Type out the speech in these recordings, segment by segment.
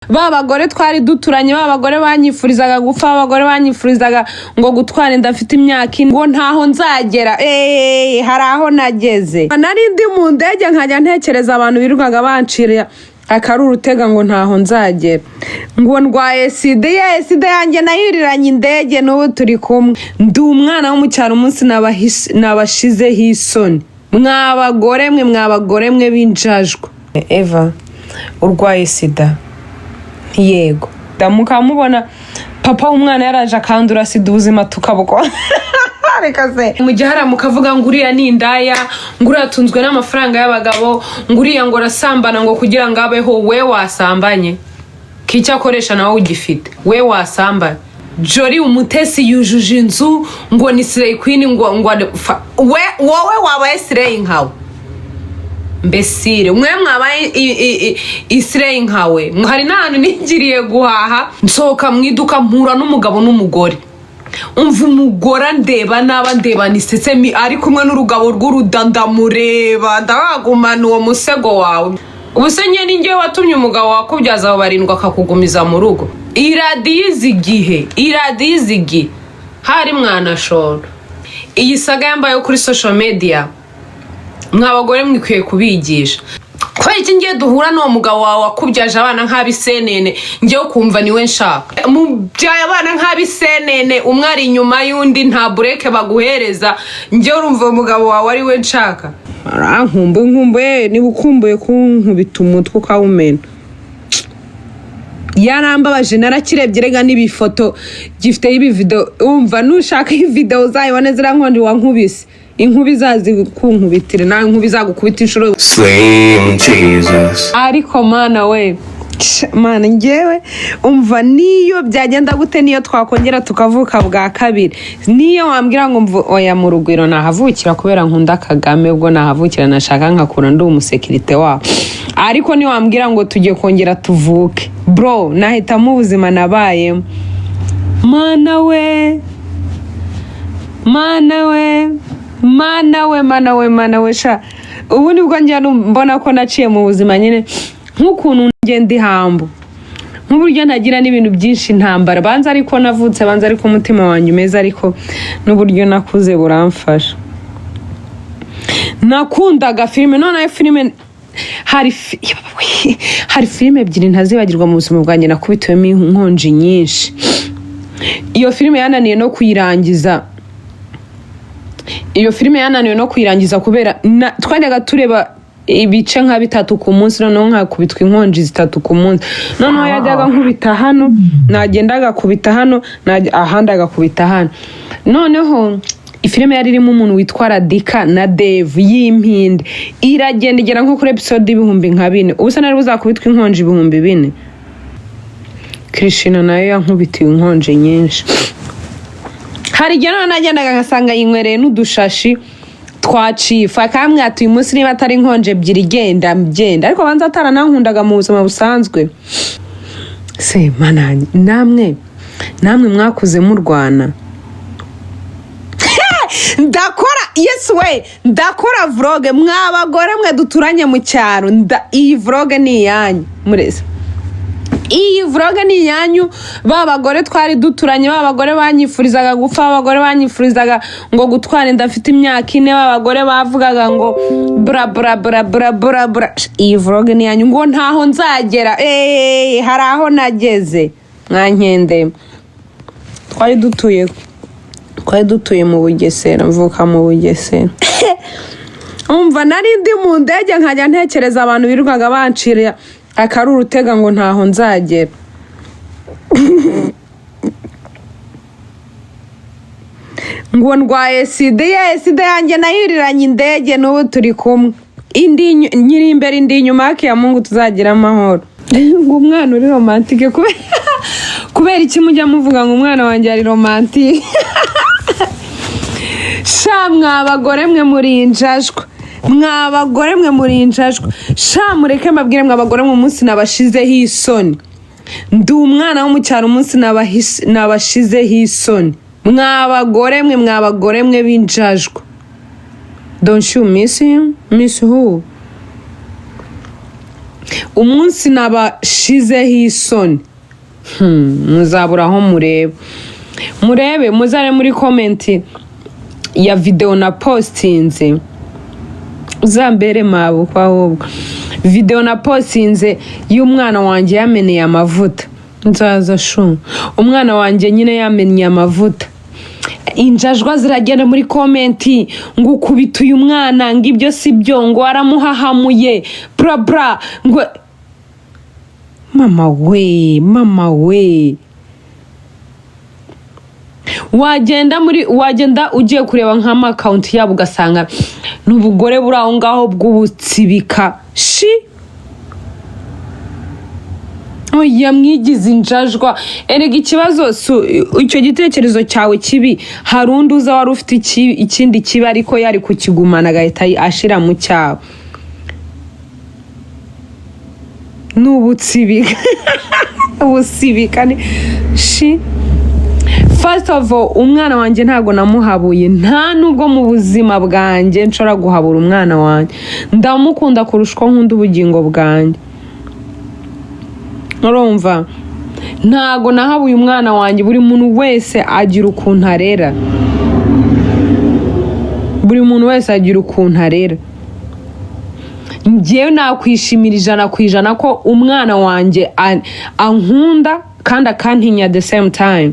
Ba bagore twari duturanye, ba bagore banyifurizaga gupfa, ba bagore banyifurizaga ngo gutwara inda mfite imyaka 4, ngo ntaho nzagera. Eee, hari aho nageze. Nari ndi mu ndege, nkajya ntekereza abantu birirwaga bancira akari urutega ngo ntaho nzagera, ngo ndwaye sida. Ye, sida yanjye nayuriranye indege, n'ubu turi kumwe. Ndi umwana wo mu cyaro. Umunsi nabashizeho isoni, mwa bagore mwe, mwa bagore mwe b'injajwa. Eva, urwaye sida? Yego. Mukaba mubona papa w'umwana yaraje akandura sida, ubuzima tukabukora. Reka se, mu gihe hariya mukavuga ngo uriya ni indaya, ngo uriya atunzwe n'amafaranga y'abagabo, ngo uriya ngo arasambana ngo kugira ngo abeho. We wasambanye k'icyo akoresha nawe ugifite, we wasambanye. Jolly Umutesi yujuje inzu, ngo ni slay queen, ngo we wowe wabaye slay nkawe mbesire mwe mwabaye i slay nkawe. Hari n'ahantu nigiriye guhaha, nsohoka mu iduka, mpura n'umugabo n'umugore. Umva, umugore ndeba naba ndeba nisesemi, ari kumwe n'urugabo rw'uruda. Ndamureba, ndabagumana uwo musego wawe. Ubu se njye ni njyewe watumye umugabo wakubyaza abo barindwi akakugumiza mu rugo? Iradiyo izi igihe, iradiyo izi igihe. Hari mwanashora iyi saga yambaye kuri social media. Mwa bagore mwikwiye kubigisha. Kubera iki ngiye duhura n'uwo mugabo wawe wakubyaje abana nk'abisenene, ngewe kumva niwe nshaka? Mubyaye abana nk'abisenene, umwe ari inyuma y'undi, nta bureke baguhereza. Ngewe urumva uwo mugabo wawe ari we nshaka? Arankumbuye, nkumbuye. Niba ukumbuye kunkubita umutwe ukawumena. Yarambabaje, narakirebye rega n'ibifoto gifiteho ibivideo. Umva, nushaka iyi video uzayibone, ziriya nkondi wankubise, inkuba izazi kunkubitira nawe, inkuba izagukubita inshuro. Slim Jesus. Ariko mana we, mana, ngewe umva, niyo byagenda gute, niyo twakongera tukavuka bwa kabiri, niyo wambwira ngo oya, mu Rugwiro nahavukira kubera nkunda Kagame, ubwo nahavukira nashaka nkakura ndi umusekirite wabo. Ariko niyo wambwira ngo tugiye kongera tuvuke, bro, nahitamo ubuzima nabayemo. Mana we, mana we, mana we, mana we, mana we! Sha, ubu nibwo njya mbona ko naciye mu buzima nyine, nk'ukuntu ngenda ihambo, nk'uburyo ntagira n'ibintu byinshi, intambara banza ariko navutse, banza ariko umutima wanjye umeze, ariko n'uburyo nakuze buramfasha. Nakundaga filime. Noneho filime, hari filime ebyiri ntazibagirwa mu buzima bwanjye nakubitiwemo inkonji nyinshi. Iyo filime yananiye no kuyirangiza, iyo filime yananiwe no kuyirangiza kubera twajyaga tureba ibice nka bitatu ku munsi, noneho nkakubitwa inkonji zitatu ku munsi. Noneho yajyaga nkubita hano, nagenda agakubita hano, ahandi agakubita hano. Noneho ifilime yari irimo umuntu witwa Radika na Devu y'impinde, iragenda igera nko kuri episode 4000. Ubu se nari buzakubitwa inkonji 4000? Krishina nayo yankubitiye inkonji nyinshi. Hari igihe noneho nagendaga ngasanga yinywereye n'udushashi twa cifu, akambwira ati: "Uyu munsi niba atari inkonji ebyiri, genda genda." Ariko banza ataranankundaga mu buzima busanzwe. Se mana, namwe mwakuze murwana. Ndakora, yesu we, ndakora vlog. Mwa bagore mwe duturanye mu cyaro, iyi vlog ni iyanyu. Mureze, iyi vlog ni iyanyu. Ba bagore twari duturanye, ba bagore banyifurizaga gupfa, ba bagore banyifurizaga ngo gutwara inda mfite imyaka 4, ba bagore bavugaga ngo bura bura bura bura bura bura, iyi vlog ni iyanyu. Ngo ntaho nzagera. Eee, hari aho nageze. Mwankende, twari dutuye mu Bugesera, mvuka mu Bugesera. Umva, nari ndi mu ndege, nkajya ntekereza abantu birirwaga bancira akari urutega ngo ntaho nzagera, ngo ndwaye sida. Ye, sida yanjye nayuriranye indege, n'ubu turi kumwe. Indi nyiri imbere, indi inyuma, haki ya Mungu tuzagira amahoro. Ngo umwana uri romantique, kubera iki mujya muvuga ngo umwana wanjye ari romantique? Sha, mwa bagore mwe muri injajwa, mwa bagore mwe muri injajwa. Sha, mureke mbabwire, mwa bagore mwe, umunsi nabashizeho isoni. Ndi umwana wo mu cyaro. Umunsi nabashizeho isoni, mwa bagore mwe, mwa bagore mwe b'injajwa. Don't you miss him? Miss who? Umunsi nabashizeho isoni, muzabura aho mureba. Murebe, muzare muri comment ya video na postinze, uzambere mabukwa. Ahubwo video na postinze y'umwana wanjye yameneye amavuta, nzaza shu. Umwana wanjye nyine yamennye amavuta, injajwa ziragenda muri comment ngo ukubita uyu mwana, ngo ibyo si byo, ngo aramuhahamuye, bra bra, ngo mama we, mama we. Wagenda muri, wagenda ugiye kureba nk'ama account yabo, ugasanga ni ubugore buri aho ngaho bw'ubutsibika shi. Oya, mwigize injajwa. Erega ikibazo icyo gitekerezo cyawe kibi, hari undi uza wari ufite ikindi kibi, ariko yari kukigumana agahita ashira mu cyabo. Ni ubutsibika, ubusibika ni shi. First of all, umwana wanjye ntabwo namuhabuye. Nta nubwo mu buzima bwanjye nshobora guhabura umwana wanjye. Ndamukunda kurusha uko nkunda ubugingo bwanjye. Urumva, ntabwo nahabuye umwana wanjye. Buri muntu wese agira ukuntu arera, buri muntu wese agira ukuntu arera. Njyewe nakwishimira 100% ko umwana wanjye ankunda kandi akantinya at the same time,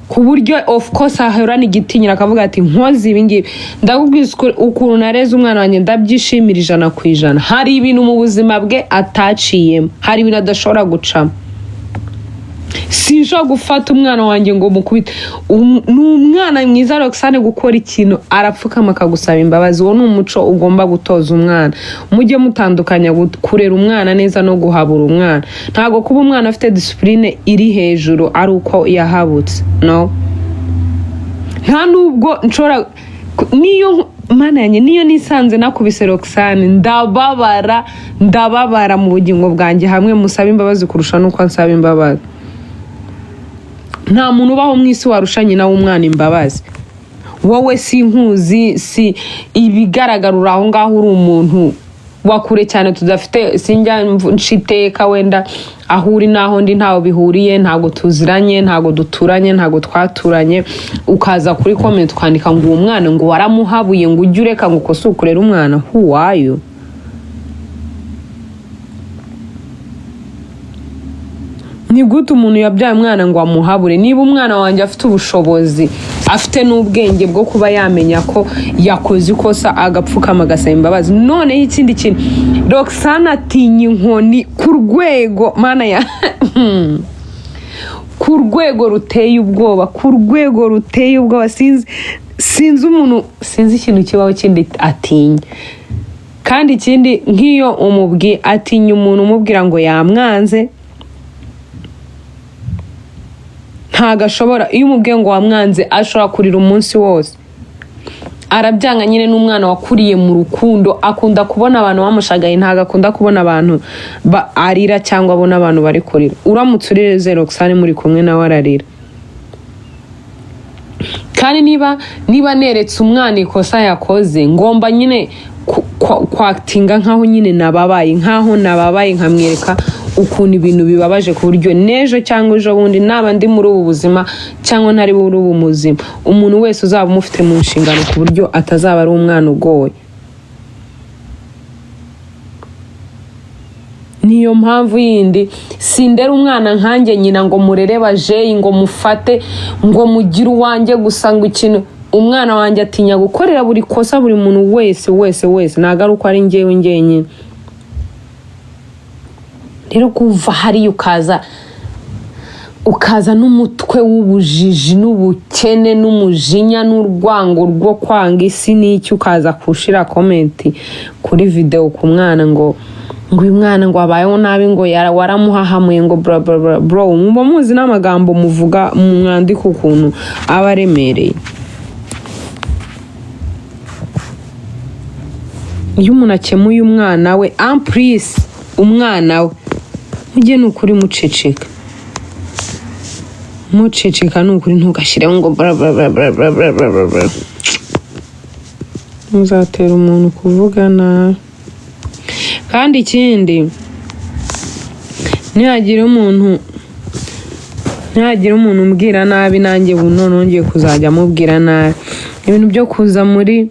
ku buryo of course ahorana igitinyiro, akavuga ati nkoze ibi ngibi. Ndakubwiza ukuntu nareze umwana wanjye, ndabyishimira 100%. Hari ibintu mu buzima bwe ataciyemo, hari ibintu adashobora gucamo. Sinshobora gufata umwana wanjye ngo mukubite. Ni umwana mwiza Roxane. Gukora ikintu arapfukama akagusaba imbabazi. Uwo ni umuco ugomba gutoza umwana. Mujye mutandukanya kurera umwana neza no guhabura umwana. Ntabwo kuba umwana afite discipline iri hejuru ari uko yahabutse, no. Nta nubwo nshobora niyo mana yanjye, niyo nisanze nakubise Roxane, ndababara, ndababara mu bugingo bwanjye hamwe musaba imbabazi kurusha n'uko ansaba imbabazi. Nta muntu ubaho mu isi warusha nyina w'umwana imbabazi. Wowe si nkuzi, si ibigaragara, uri aho ngaho, uri umuntu wa kure cyane tudafite. Sinjya nca iteka wenda aho uri n'aho ndi ntaho bihuriye, ntabwo tuziranye, ntabwo duturanye, ntabwo twaturanye. Ukaza kuri comment ukandika ngo uwo mwana ngo waramuhabuye, ngo ujye ureka, ngo ukose ukurere umwana. Who are you? Ni gute umuntu yabyaye umwana ngo amuhabure? Niba umwana wanjye afite ubushobozi, afite n'ubwenge bwo kuba yamenya ko yakoze ikosa, agapfukama agasaba imbabazi. Noneho ikindi kintu, Roxane atinya inkoni ku rwego, mana ya, ku rwego ruteye ubwoba, ku rwego ruteye ubwoba. Sinzi umuntu, sinzi ikintu kibaho kindi atinya. Kandi ikindi, nk'iyo umubwiye, atinya umuntu umubwira ngo yamwanze. Ntago ashobora. Iyo umubwiye ngo wamwanze, ashobora kurira umunsi wose, arabyanga nyine. N'umwana wakuriye mu rukundo, akunda kubona abantu bamushagaye. Ntago akunda kubona abantu arira cyangwa abona abantu bari kurira. Uramutse ureze Roxane muri kumwe nawe, ararira. Kandi niba neretse umwana ikosa yakoze, ngomba nyine kwakitinga nkaho nyine nababaye, nkaho nababaye, nkamwereka ukuntu ibintu bibabaje, ku buryo n'ejo cyangwa ejo bundi, naba ndi muri ubu buzima cyangwa ntari muri ubu buzima, umuntu wese uzaba umufite mu nshingano, ku buryo atazaba ari umwana ugoye. Niyo mpamvu yindi sindera umwana nkanjye nyina ngo murere bajeyi, ngo mufate, ngo mugire uwanjye gusa, ngo ikintu. Umwana wanjye atinya gukorera buri kosa buri muntu wese wese wese, ntabwo ari uko ari njyewe njyenyine. Rero kuva hariya ukaza n'umutwe w'ubujiji n'ubukene n'umujinya n'urwango rwo kwanga isi n'icyo, ukaza kushira comment kuri video ku mwana ngo uyu mwana ngo abayeho nabi, ngo waramuhahamuye, ngo bra bra bra. Bro, muba muzi n'amagambo muvuga mu mwandiko ukuntu aba aremereye. Iyo umuntu akemuye umwana we, ampurisi umwana we, mujye ni ukuri muceceka, muceceka. Ni ukuri, ntugashyireho ngo bra bra bra bra bra bra bra bra bra. Muzatera umuntu kuvuga nabi. Kandi ikindi, Nihagira umuntu umbwira nabi, nanjye ubu noneho ngiye kuzajya mubwira nabi. Ibintu byo kuza muri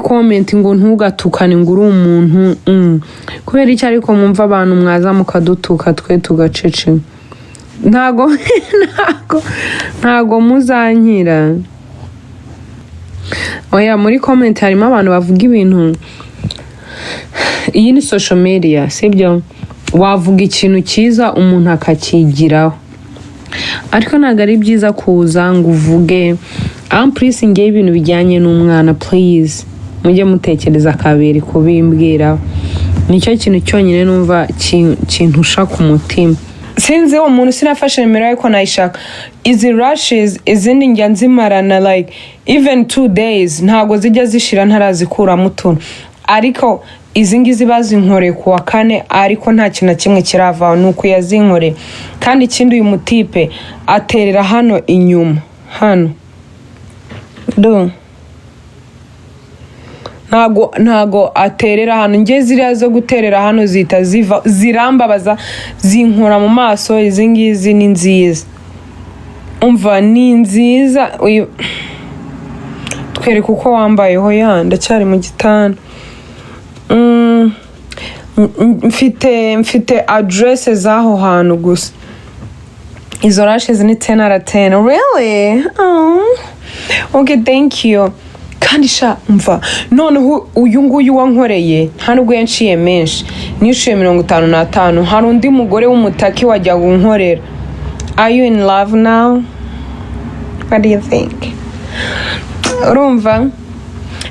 comment ngo ntugatukane, ngo uri umuntu. Kubera iki ariko mwumva abantu mwaza mukadutuka twe tugaceceka? Ntago muzankira. Oya, muri comment harimo abantu bavuga ibintu. Iyi ni social media, sibyo? Wavuga ikintu cyiza umuntu akakigiraho, ariko ntabwo ari byiza kuza ngo uvuge. En plus ngewe ibintu bijyanye n'umwana, please mujye mutekereza kabiri kubimbwiraho. Nicyo kintu cyonyine numva kintusha ku mutima. Sinzi uwo muntu, sinafashe nimero, ariko nayishaka. Izi lashes, izindi njya nzimarana like even 2 days, ntabwo zijya zishira ntarazikuramo utuntu, ariko izi ngizi bazinkoreye ku wa kane, ariko nta kintu na kimwe kiravaho, ni uku yazinkoreye. Kandi ikindi, uyu mutipe aterera hano inyuma hano do, ntago aterera hano. Njye ziriya zo guterera hano zihita ziva, zirambabaza, zinkora mu maso. Izi ngizi ni nziza, umva, ni nziza. Twereka uko wambayeho. Ya, ndacyari mu gitanda. Mfite address z'aho hantu gusa. Izo lashes ni 10 out of 10, really. Oh. Okay, thank you. Kandi sha, mva, noneho uyu nguyu wankoreye nta nubwo yanciye menshi, nishyuye 55. Hari undi mugore w'umutaki wajyaga unkorera. Are you in love now? What do you think? Urumva,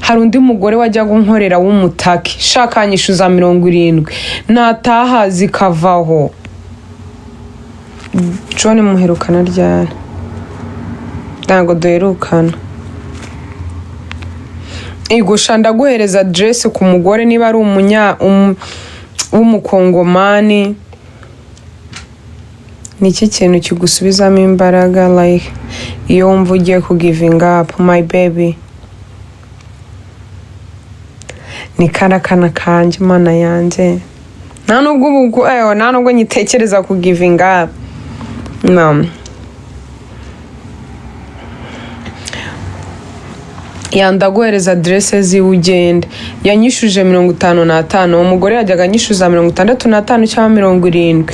hari undi mugore wajyaga unkorera w'umutaki, shaka anyishyuza 70, nataha zikavaho. John muherukana ryari? Ntabwo duherukana. Igusha ndaguhereza aderesi ku mugore, niba ari umunya w'umukongomani. Ni iki kintu kigusubizamo imbaraga, like iyo wumva ugiye ku giving up? My baby, ni karakana kanjye, mana yanjye. Nta nubwo ubu nta nubwo nyitekereza ku giving up, no. Ya, ndaguhereza aderese ziwe ugende. Yanyishuje 55. Uwo mugore yajyaga anyishyuza 65 cyangwa 70.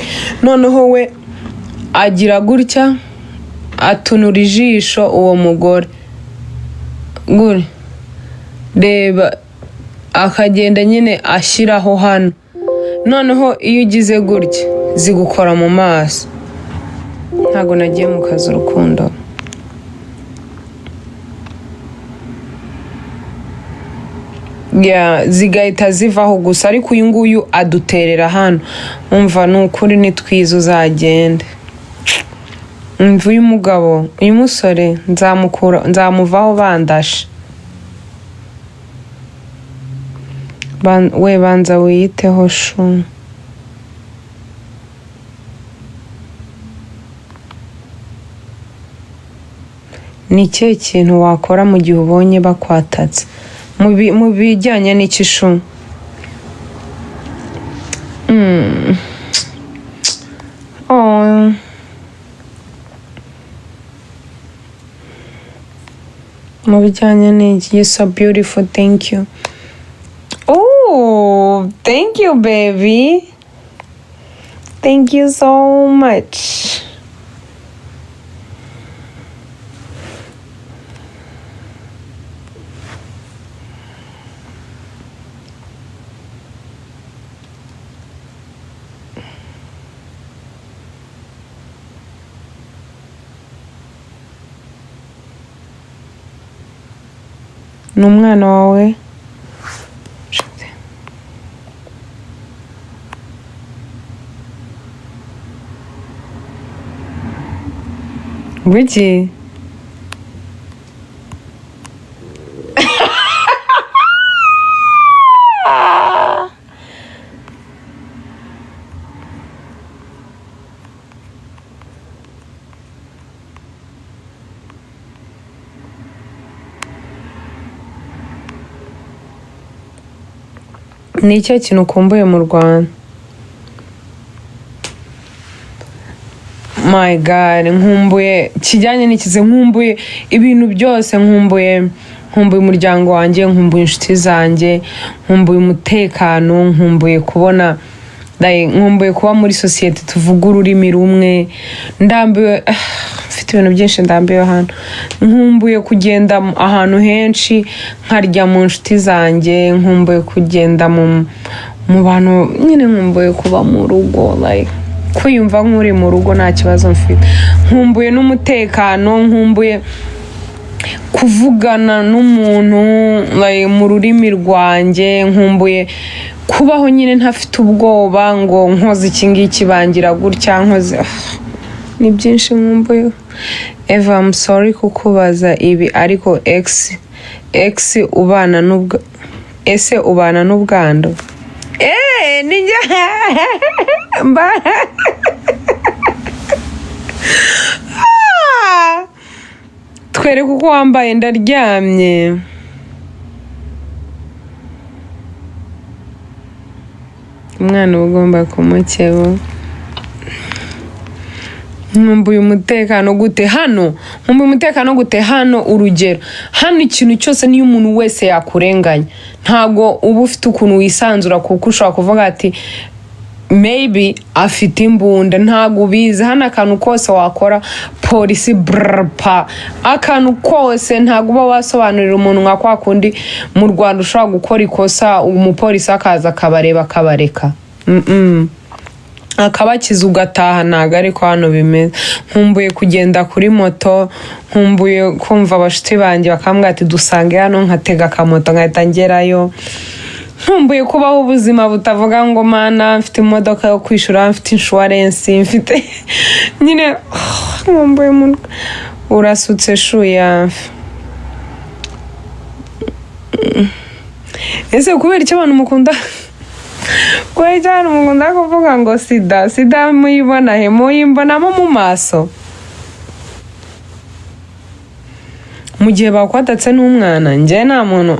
Noneho we agira gutya, atunura ijisho uwo mugore gure, reba, akagenda nyine ashyiraho hano. Noneho iyo ugize gutya zigukora mu maso. Ntabwo nagiye mu kazi, urukundo. Ya, zigahita zivaho gusa, ariko uyu nguyu aduterera hano. Umva, ni ukuri ni twiza, uzagende. Umva, uyu mugabo, uyu musore nzamukura, nzamuvaho bandashe. We banza wiyiteho shu. Ni ikihe kintu wakora mu gihe ubonye bakwatatse mu bijyanye n'iki shu? Oh. Mu bijyanye n'iki? You're so beautiful, thank you. Oh, thank you baby, thank you so much. Ni umwana wawe? Ngwiki? Ni ikihe kintu ukumbuye mu Rwanda? My God, nkumbuye kijyanye n'ikize, nkumbuye ibintu byose, nkumbuye umuryango wanjye, nkumbuye inshuti zanjye, nkumbuye umutekano, nkumbuye kubona, like, nkumbuye kuba muri sosiyete tuvuga ururimi rumwe. Ndambiwe, mfite ibintu byinshi ndambiwe hano. Nkumbuye kugenda ahantu henshi, nkarya mu nshuti zanjye, nkumbuye kugenda mu bantu nyine, nkumbuye kuba mu rugo, like kwiyumva nk'uri mu rugo nta kibazo mfite. Nkumbuye n'umutekano, nkumbuye kuvugana n'umuntu, like, mu rurimi rwanjye. Nkumbuye kubaho nyine ntafite ubwoba ngo nkoze iki ngiki bangira gutya, nkoze. Ni byinshi nkumbuye. Eva, I'm sorry kukubaza ibi, ariko ex ubana n'ubwa, ese ubana n'ubwandu? Nijya mba. Twereke uko wambaye, ndaryamye. Umwana uba ugomba kumukeba. Nkumbuye umutekano gute hano? Nkumbuye umutekano gute hano? Urugero, hano ikintu cyose, niyo umuntu wese yakurenganya, ntabwo uba ufite ukuntu wisanzura, kuko ushobora kuvuga ati maybe afite imbunda, ntabwo ubizi. Hano akantu kose wakora, polisi brpa, akantu kose. Ntabwo uba wasobanurira umuntu nka kwa kundi mu Rwanda ushobora gukora ikosa, umupolisi akaza akabareba, akabareka, akabakiza, ugataha. Ntabwo ariko hano bimeze. Nkumbuye kugenda kuri moto, nkumbuye kumva abashuti banjye bakambwira ati dusange hano, nkatega akamoto nkahita ngerayo. Nkumbuye kubaho ubuzima butavuga ngo mana, mfite imodoka yo kwishyura, mfite insurance, mfite nyine. Nkumbuye mu urasutse shuya. Ese kubera icyo abantu mukunda kuvuga ngo sida, sida? Muyibona he? Muyimbonamo mu maso? Mu gihe bakwatatse n'umwana, njye nta muntu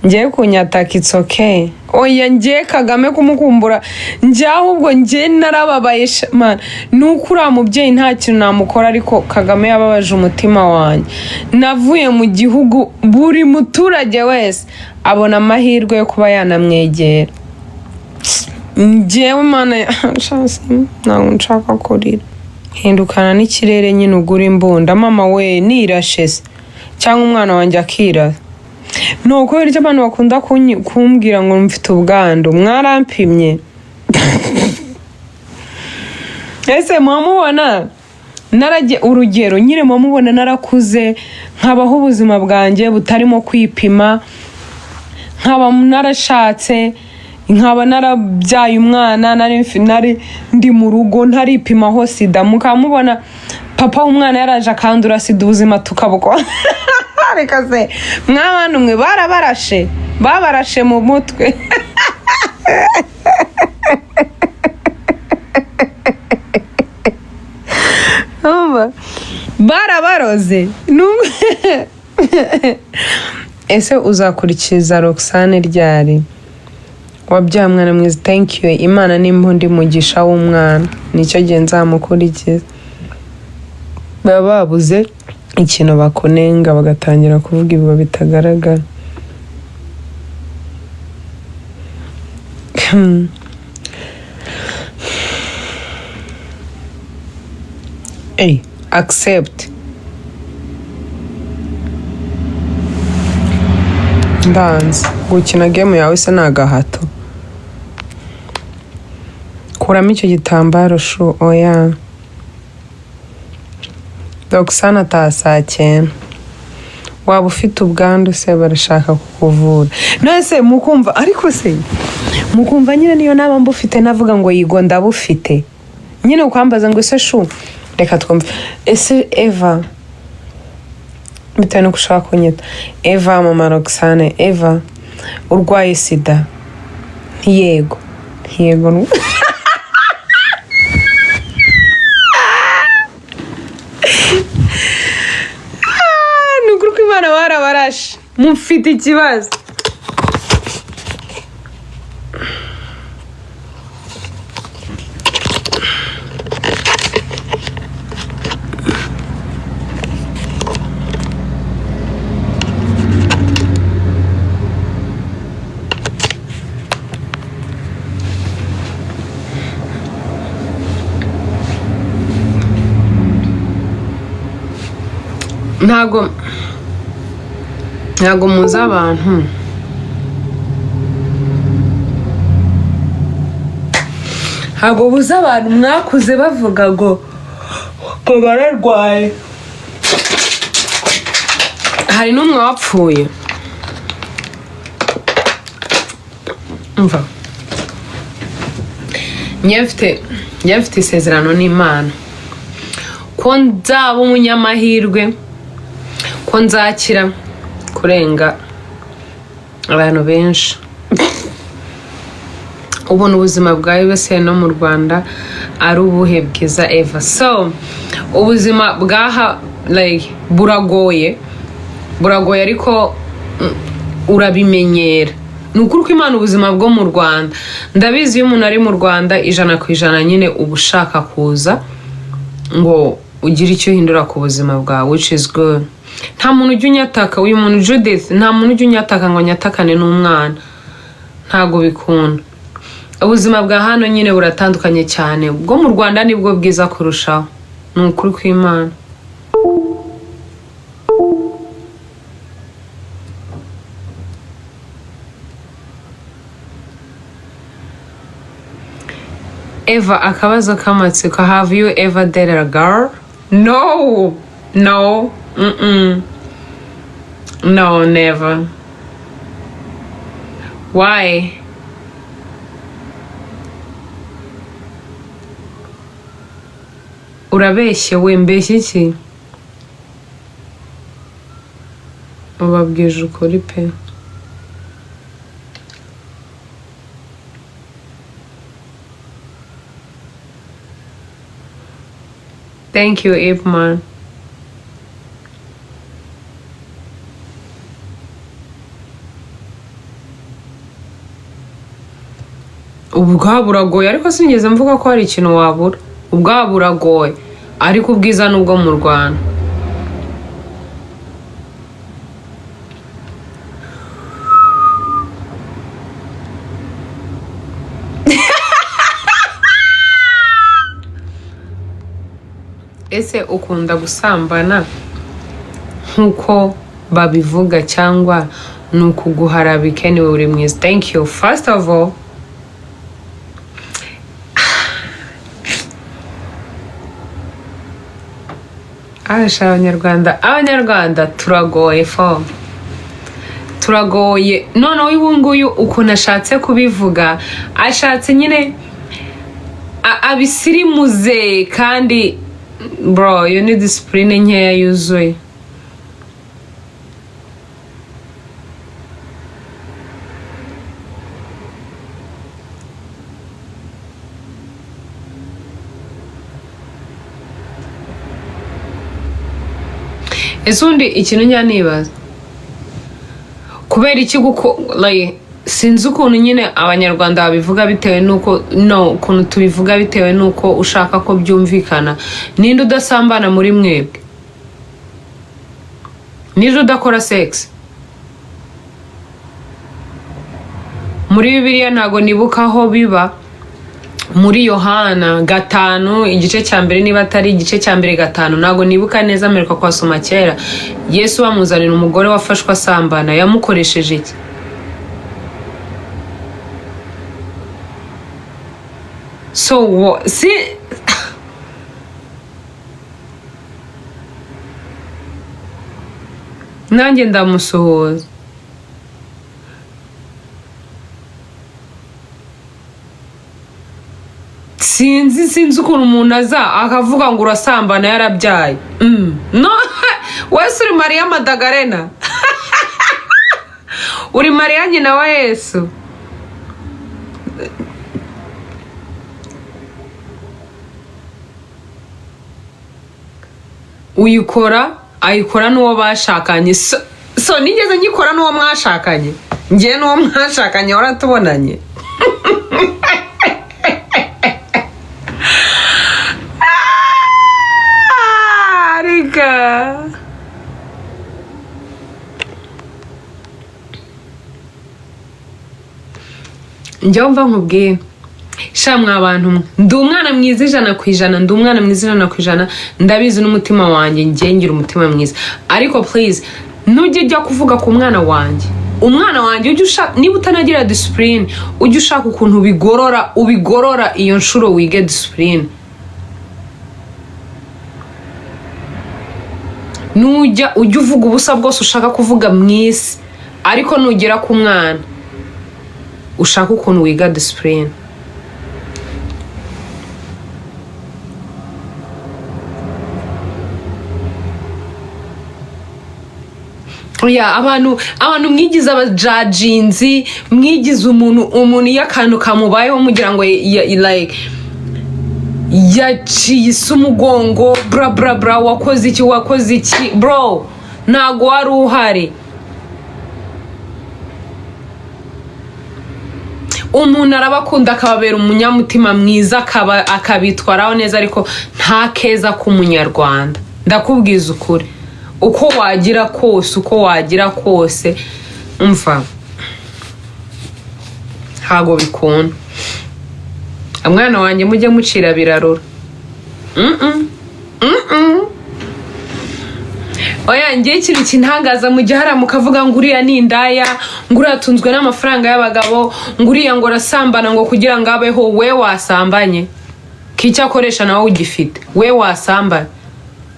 ngiye kunyataka, it's okay. Oya, ngiye Kagame kumukumbura njye, ahubwo njye narababaye man. Ni uko uriya mubyeyi nta kintu namukora, ariko Kagame yababaje umutima wanjye. Navuye mu gihugu, buri muturage wese abona amahirwe yo kuba yanamwegera. Njyewe mana, ntabwo nshaka kurira. Hindukana n'ikirere nyine, ugura imbunda. Mama we, nirashe se cyangwa umwana wanjye akirasa? Ni ukubera icyo abantu bakunda kumbwira ngo mfite ubwandu? Mwarampimye ese? Muba narajye, urugero nyine, muba mubona narakuze, nkabaho ubuzima bwanjye butarimo kwipima, nkaba narashatse, nkaba narabyaye umwana, nari ndi mu rugo ntaripimaho sida, mukaba mubona papa w'umwana yaraje akandura sida, ubuzima tukabukora? Reka se mw'abantu mwe, barabarashe, babarashe mu mutwe. Urumva? Barabaroze. Ese uzakurikiza Roxane ryari? Wabyaye umwana mwiza, thank you. Imana nimba undi mugisha w'umwana, nicyo gihe nzamukurikiza. Baba babuze ikintu bakunenga, bagatangira kuvuga ibiba bitagaragara. Hey, accept. Ndanze gukina game yawe se, ni agahato. Kuramo icyo gitambaro shu. Oya, Roxana ataha saa 9. Waba ufite ubwandu se, barashaka kukuvura? None se mukumva, ariko se mukumva nyine niyo naba mbufite navuga ngo yigo ndabufite nyine? Ukwambaza ngo ese shu, reka twumve. Ese Eva, bitewe n'uko ushaka kunyita Eva, mama Roxane, Eva, urwaye sida? Ntiyego, ntiyego. Ni ukuri ko Imana barabarashe, mufite ikibazo. Ntago muzi abantu. Ntabwo buze abantu mwakuze bavuga ngo bararwaye. Hari n'umwe wapfuye. Umva, njye mfite isezerano n'Imana ko nzaba umunyamahirwe, ko nzakira kurenga abantu benshi. Ubona ubuzima bwa USA no mu Rwanda ari ubuhe bwiza, Eva? So ubuzima bwaha, like, buragoye, buragoye, ariko urabimenyera. Ni ukuri ko Imana, ubuzima bwo mu Rwanda, ndabizi, iyo umuntu ari mu Rwanda 100% nyine uba ushaka kuza ngo ugire icyo uhindura ku buzima bwawe, which is good. Nta muntu ujya unyataka, uyu muntu Judith, nta muntu ujya unyataka ngo nyatakane n'umwana, ntabwo bikunda. Ubuzima bwa hano nyine buratandukanye cyane, bwo mu Rwanda nibwo bwiza kurushaho, ni ukuri kw'Imana. Eva, akabazo k'amatsiko: have you ever dated a girl? No, no, No, never. Why? Urabeshye we. Mbeshye iki? Ubabwije ukuri pe. Thank you, Ipman. Ubwabo buragoye, ariko sinigeze mvuga ko hari ikintu wabura. Ubwabo buragoye, ariko ubwiza ni ubwo mu Rwanda. Ese ukunda gusambana nk'uko babivuga cyangwa ni ukuguharabika? Anyway, uri mwiza. Thank you. First of all, asha, abanyarwanda turagoye fo, turagoye. Noneho uyu nguyu ukuntu ashatse kubivuga, ashatse nyine abisirimuze, kandi bro, iyo ni discipline nkeya yuzuye. Ese ubundi ikintu njya nibaza, kubera iki guko, like, sinzi ukuntu nyine Abanyarwanda babivuga bitewe n'uko, no ukuntu tubivuga bitewe n'uko ushaka ko byumvikana. Ninde udasambana muri mwebwe? Ninde udakora sex? Muri Bibiliya ntabwo nibuka aho biba, muri Yohana 5 igice cya mbere, niba atari igice cya mbere 5, ntabwo nibuka neza, mperuka kuhasoma kera. Yesu bamuzanira umugore wafashwe asambana, yamukoresheje iki? So si nanjye ndamusuhuza. Sinzi ukuntu umuntu aza akavuga ngo urasambana yarabyaye. No wese uri Mariya Madagarena, uri Mariya nyina wa Yesu. Uyikora ayikora n'uwo bashakanye. So nigeze nyikora n'uwo mwashakanye? Ngewe n'uwo mwashakanye waratubonanye? Ah, reka njyewe mva nkubwiye. Sha mwa bantu mwe, ndi umwana mwiza 100%, ndi umwana mwiza 100%. Ndabizi n'umutima wanjye, njye ngira umutima mwiza. Ariko please, nujya ujya kuvuga ku mwana wanjye, umwana wanjye ujye ushaka, niba utanagira discipline, ujye ushaka ukuntu ubigorora, ubigorora iyo nshuro wige discipline. Nujya ujya uvuga ubusa bwose ushaka kuvuga mu isi, ariko nugera ku mwana ushaka ukuntu wiga discipline. Oya, abantu mwigize abajajinzi, mwigize umuntu iyo akantu kamubayeho mugira ngo like yaciye isi umugongo, bra bra bra, wakoze iki, wakoze iki, bro, ntago wari uhari. Umuntu arabakunda akababera umunyamutima mwiza, akabitwaraho neza, ariko nta keza k'umunyarwanda. Ndakubwiza ukuri, uko wagira kose, uko wagira kose, umva, ntago bikunda. Umwana wanjye mujye mucira birarura. Oya, ngiye ikintu kintangaza, mu gihe hariya mukavuga ngo uriya ni indaya, ngo uriya atunzwe n'amafaranga y'abagabo, ngo uriya ngo arasambana ngo kugira ngo abeho. We wasambanye k'icyo akoresha nawe ugifite, we wasambanye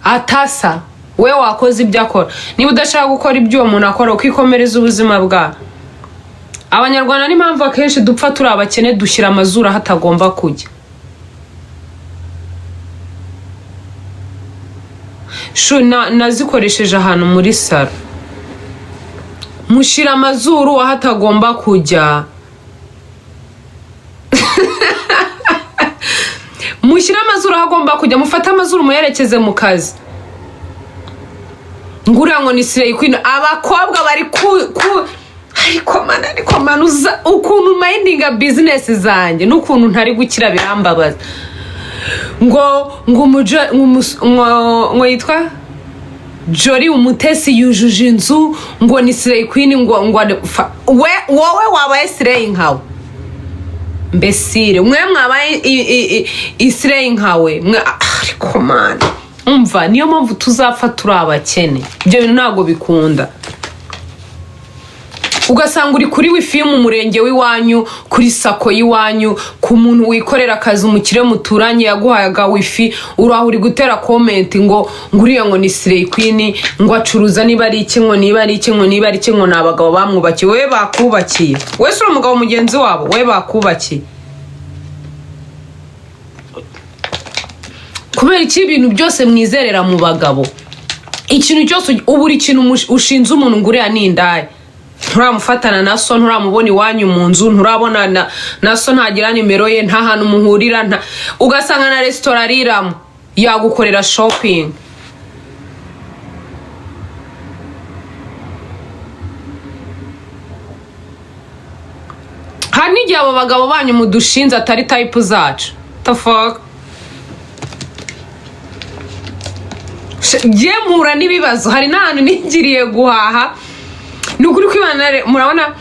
atasa, we wakoze ibyo akora. Niba udashaka gukora ibyo uwo muntu akora, ukikomereza ubuzima bwawe. Abanyarwanda n'impamvu akenshi dupfa turi abakene, dushyira amazuru aho atagomba kujya. Shu nazikoresheje ahantu muri salo, mushyira amazuru aho atagomba kujya, mushyire amazuru aho agomba kujya, mufate amazuru muyerekeze mu kazi. Nguriya ngo ni slay queen, abakobwa bari ku ariko mana, ariko mana, uza ukuntu mindinga business zanjye n'ukuntu ntari gukira birambabaza. Ngo umujo, ngo ngo yitwa Jolly Umutesi yujuje inzu, ngo ni slay queen, ngo we wowe wabaye slay nkawe, mbesire mwe mwabaye islay nkawe mwe, ariko mana, umva, niyo mpamvu tuzapfa turi abakene. Ibyo bintu ntabwo bikunda. Ugasanga uri kuri wifi yo mu murenge w'iwanyu, kuri SACCO y'iwanyu, ku muntu wikorera akazi, umukire muturanye yaguhayaga wifi, uraho uri gutera comment ngo uriya ngo ni slay queen, ngo acuruza niba ari iki, ngo niba ari iki, ngo niba ari iki, ngo ni abagabo bamwubakiye. Wowe bakubakiye? Wese uri umugabo mugenzi wabo? Wowe bakubakiye? Kubera iki ibintu byose mwizerera mu bagabo? Ikintu cyose, ubura ikintu ushinze umuntu ngo uriya ni indaya, nturamufatana na so, nturamubona iwanyu mu nzu, nturabona na so, ntagira nimero ye, nta hantu muhurira, nta ugasanga na resitora ariramo yagukorera shopping. Hari n'igihe abo bagabo banyu mudushinze atari type zacu. The fuck? Njye mpura n'ibibazo. Hari n'ahantu nigiriye guhaha, ni ukuri kwibana. Murabona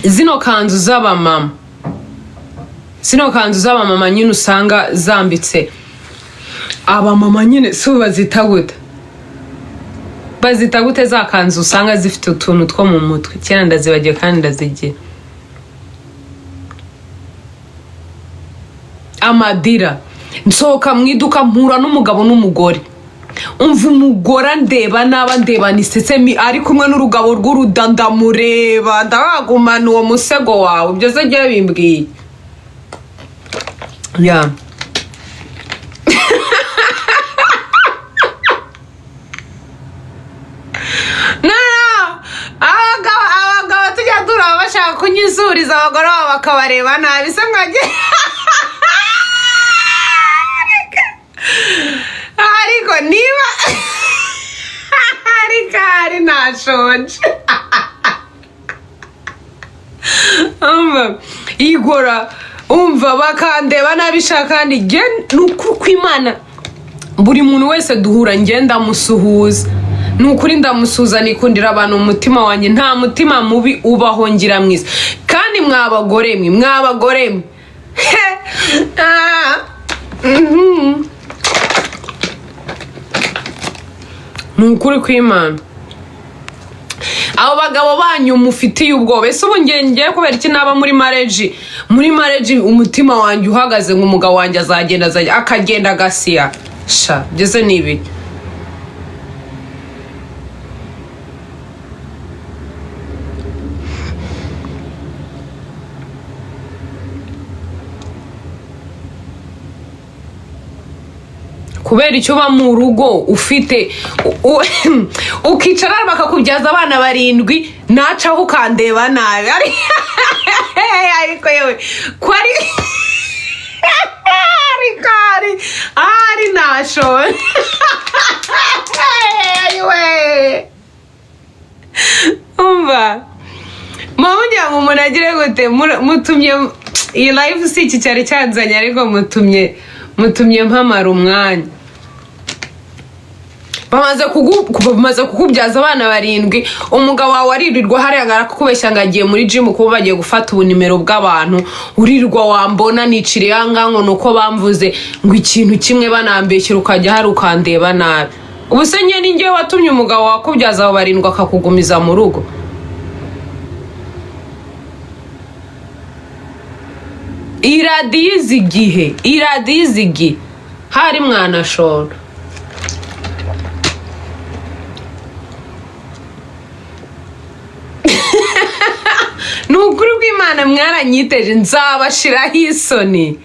zino kanzu z'abamama, zino kanzu z'abamama nyine usanga zambitse abamama nyine, si ubu bazita gute? Bazita gute za kanzu usanga zifite utuntu two mu mutwe? Kera ndazibagiwe kandi ndazigira. Amadira. Nsohoka mu iduka mpura n'umugabo n'umugore. Umva, umugore andeba naba ndeba nisesemi, ari kumwe n'urugabo rw'uruda. Ndamureba ndabagumana uwo musego wawe, ibyo se ngewe bimbwiye ya. No, no, abagabo tujya turaba bashaka kunyisuriza abagore babo bakabareba nabi se mwajye. Ariko niba ariko hari ntashonje, umva igora, umva bakandeba nabi shaka. Kandi njye ni ukuri kw'Imana, buri muntu wese duhura njye ndamusuhuza, ni ukuri ndamusuhuza. Nikundira abantu umutima wanjye, nta mutima mubi ubaho, ngira mwiza. Kandi mwabagore mwe, mwabagore mwe. Ah, Ni ukuri kw'Imana, abo bagabo banyu mufitiye ubwoba. Ese ubu ngiye kubera iki naba muri marriage umutima wanjye uhagaze ngo umugabo wanjye azagenda, azajya akagenda agasiya? Sha, ngeze ni ibiki? Kubera icyo uba mu rugo ufite ukicara bakakubyaza abana barindwi, nacaho ukandeba nabi. Ariko yewe, ko ari ariko ari nashoye we, umva, muba mugira ngo umuntu agire gute? Mutumye iyi live si iki cyari cyanzanye, ariko mutumye mpamara umwanya. Bamaze kukubyaza abana barindwi, umugabo wawe aririrwa hariya arakubeshya ngo agiye muri gym, kuba bagiye gufata ubunimero bw'abantu. Urirwa wambona niciriye aha ngaha ngo ni uko bamvuze ngo ikintu kimwe, banambeshyira, ukajya hari ukandeba nabi. Ubu se njye ni njyewe watumye umugabo wakubyaza abo barindwi akakugumiza mu rugo? Iyi radiyo izi igihe, iyi radiyo izi igihe hari mwanashora. Ni ukuri bw'Imana, mwaranyiteje, nzabashiraho isoni.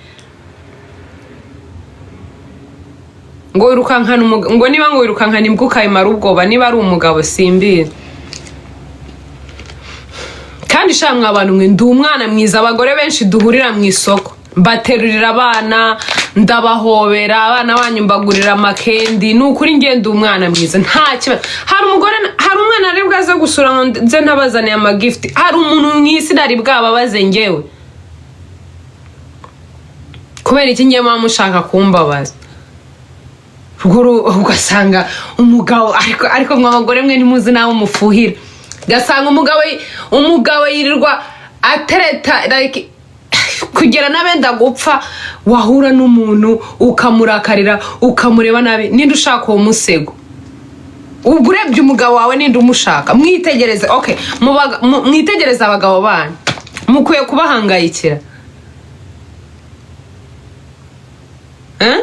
Ngo wirukankana ngo niba ngo wirukankana imbwa ukayimara ubwoba, niba ari umugabo simbizi. Kandi sha, mwa bantu mwe, ndi umwana mwiza. Abagore benshi duhurira mu isoko mbaterurira abana, ndabahobera, abana banyu mbagurira ama candy. Ni ukuri ngenda umwana mwiza, nta kibazo. Hari umugore, hari umwana ari bwaze gusura ngo nze ntabazaniye ama gift? Hari umuntu mu isi nari bwababaze ngewe? Kubera iki ngiye muba mushaka kumbabaza? Ugasanga umugabo, ariko mwa abagore mwe ntimuzi nawe mufuhira, ugasanga umugabo yirirwa atereta like kugera n'abenda gupfa, wahura n'umuntu ukamurakarira, ukamureba nabi. Ninde ushaka uwo musego? Ubwo urebye umugabo wawe, ninde umushaka? Mwitegereze. Okay, mwitegereze abagabo banyu, mukwiye kubahangayikira. Eh?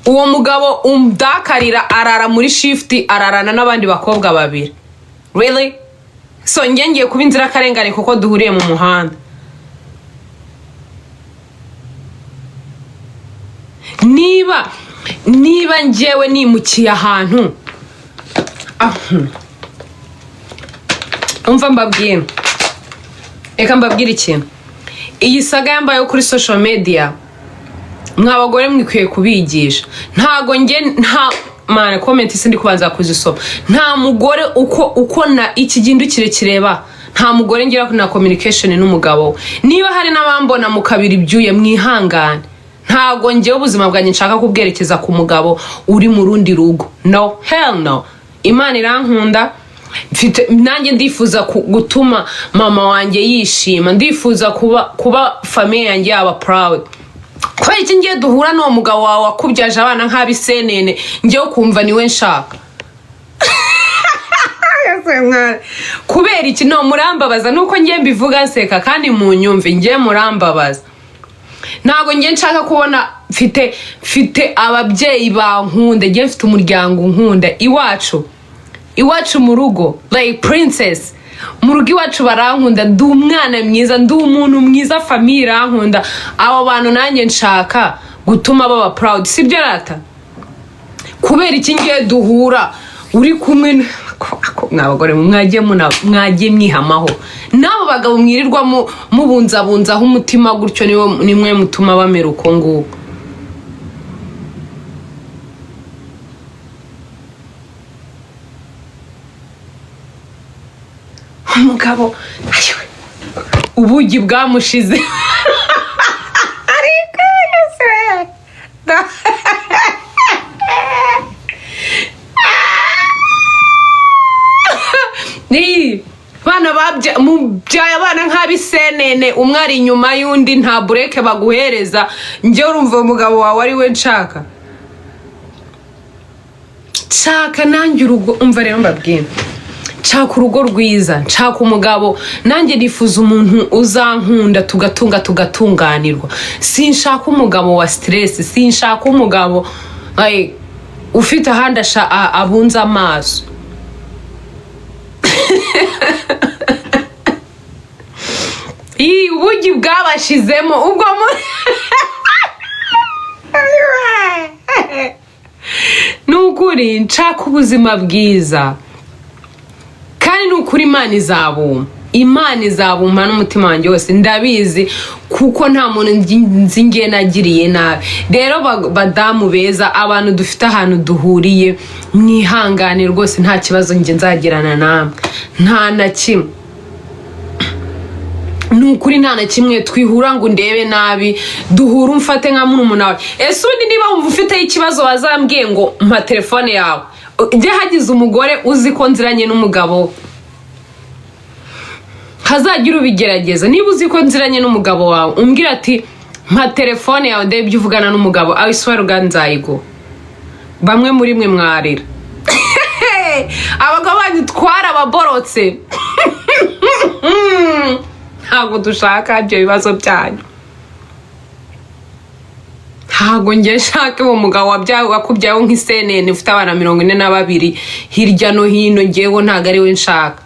Uwo mugabo umdakarira arara muri shift, ararana n'abandi bakobwa babiri. Really? So njye ngiye kuba inzirakarengane kuko duhuriye mu muhanda? Niba njyewe nimukiye ahantu, umva mbabwire, reka mbabwire ikintu. Iyi saga yambayeho kuri social media, mwa bagore mwikwiye kubigisha. Ntago njye nta mana comment sindi kubanza kuzisoma. Nta mugore uko na iki gindukire kireba, nta mugore ngira na communication n'umugabo we. Niba hari n'abambona mu kabiri ibyuye, mwihangane. Ntago njyewe ubuzima bwanjye nshaka kubwerekeza ku mugabo uri mu rundi rugo. No, hell no. Imana irankunda, mfite nanjye ndifuza gutuma mama wanjye yishima, ndifuza kuba famille yanjye yaba proud. Kubera iki ngiye duhura n'uwo mugabo wawe wakubyaje abana nk'abisenene, ngewe kumva niwe nshaka? Kubera iki? No murambabaza, nuko ngiye mbivuga nseka kandi munyumve, ngiye murambabaza. Ntabwo ngiye nshaka kubona mfite ababyeyi bankunda, ngiye mfite umuryango unkunda iwacu mu rugo, like princess mu rugo iwacu barankunda, ndi umwana mwiza, ndi umuntu mwiza, famille irankunda. Abo bantu nanjye nshaka gutuma baba proud, sibyo rata? Kubera iki ngiye duhura uri kumwe mwa bagore mwagiye mwihamaho n'abo bagabo mwirirwa mubunzabunzaho umutima gutyo, niwe nimwe mutuma bamera uko nguko. Umugabo ayiwe, ubugi bwamushize. Ariko Yesu we. Ni bana mubyaye abana. nk'isenene, umwe ari inyuma y'undi, nta bureke baguhereza. Njye urumva umugabo wawe ari we nshaka? Nshaka nanjye urugo. Umva rero mbabwira, nshaka urugo rwiza, nshaka umugabo, nanjye nifuza umuntu uzankunda, tugatunga tugatunganirwa. Sinshaka umugabo wa stress, sinshaka umugabo, like, ufite ahandi abunze amaso. Ii, ubugi bwabashizemo ubwo mu ni ukuri nshaka ubuzima bwiza, kandi ni ukuri Imana izabumpa, Imana izabumpa n'umutima wanjye wose. Ndabizi kuko nta muntu nzi ngiye nagiriye nabi. Rero badamu beza, abantu dufite ahantu duhuriye, mwihangane rwose, nta kibazo njye nzagirana namwe, nta na kimwe, ni ukuri nta na kimwe twihura ngo ndebe nabi, duhure umfate nka murumuna wawe. Ese ubundi niba wumva ufiteho ikibazo, wazambwiye ngo mpa telefone yawe? Njye hagize umugore uzi ko nziranye n'umugabo, hazagira ubigerageza. Niba uzi ko nziranye n'umugabo wawe, umbwira ati mpa telefone yawe ndebe ibyo uvugana n'umugabo, I swear to God nzayiguha. Bamwe muri mwe mwarira, abagabo banyu twarababorotse, ntabwo dushaka ibyo bibazo byanyu. Ntabwo njye nshaka uwo mugabo wabyawe, wakubyayeho nk'isenene, ufite abana 42 hirya no hino. Ngewe ntabwo ari we nshaka.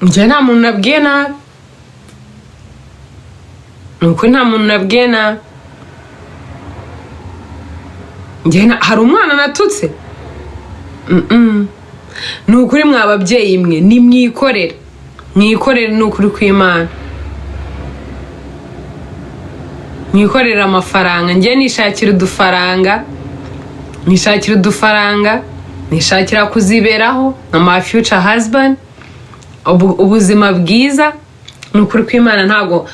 Njye nta muntu nabwiye nabi, ni ukuri nta muntu nabwiye nabi. Njye hari umwana natutse? Ni ukuri mwa babyeyi mwe, nimwikorere, mwikorere, ni ukuri kw'Imana, mwikorere amafaranga. Njye nishakira udufaranga, nishakira udufaranga, nishakira kuziberaho na my future husband, ubuzima bwiza. Ni ukuri kw'Imana, ntabwo.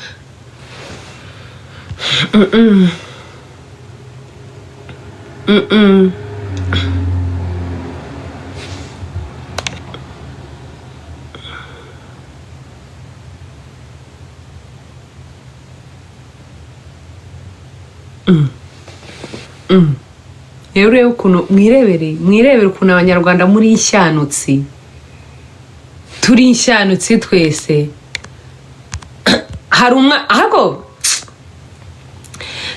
Rero urebe ukuntu mwirebere, mwirebere ukuntu Abanyarwanda muri inshyanutsi, turi inshyanutsi twese. Hari umwa ahubwo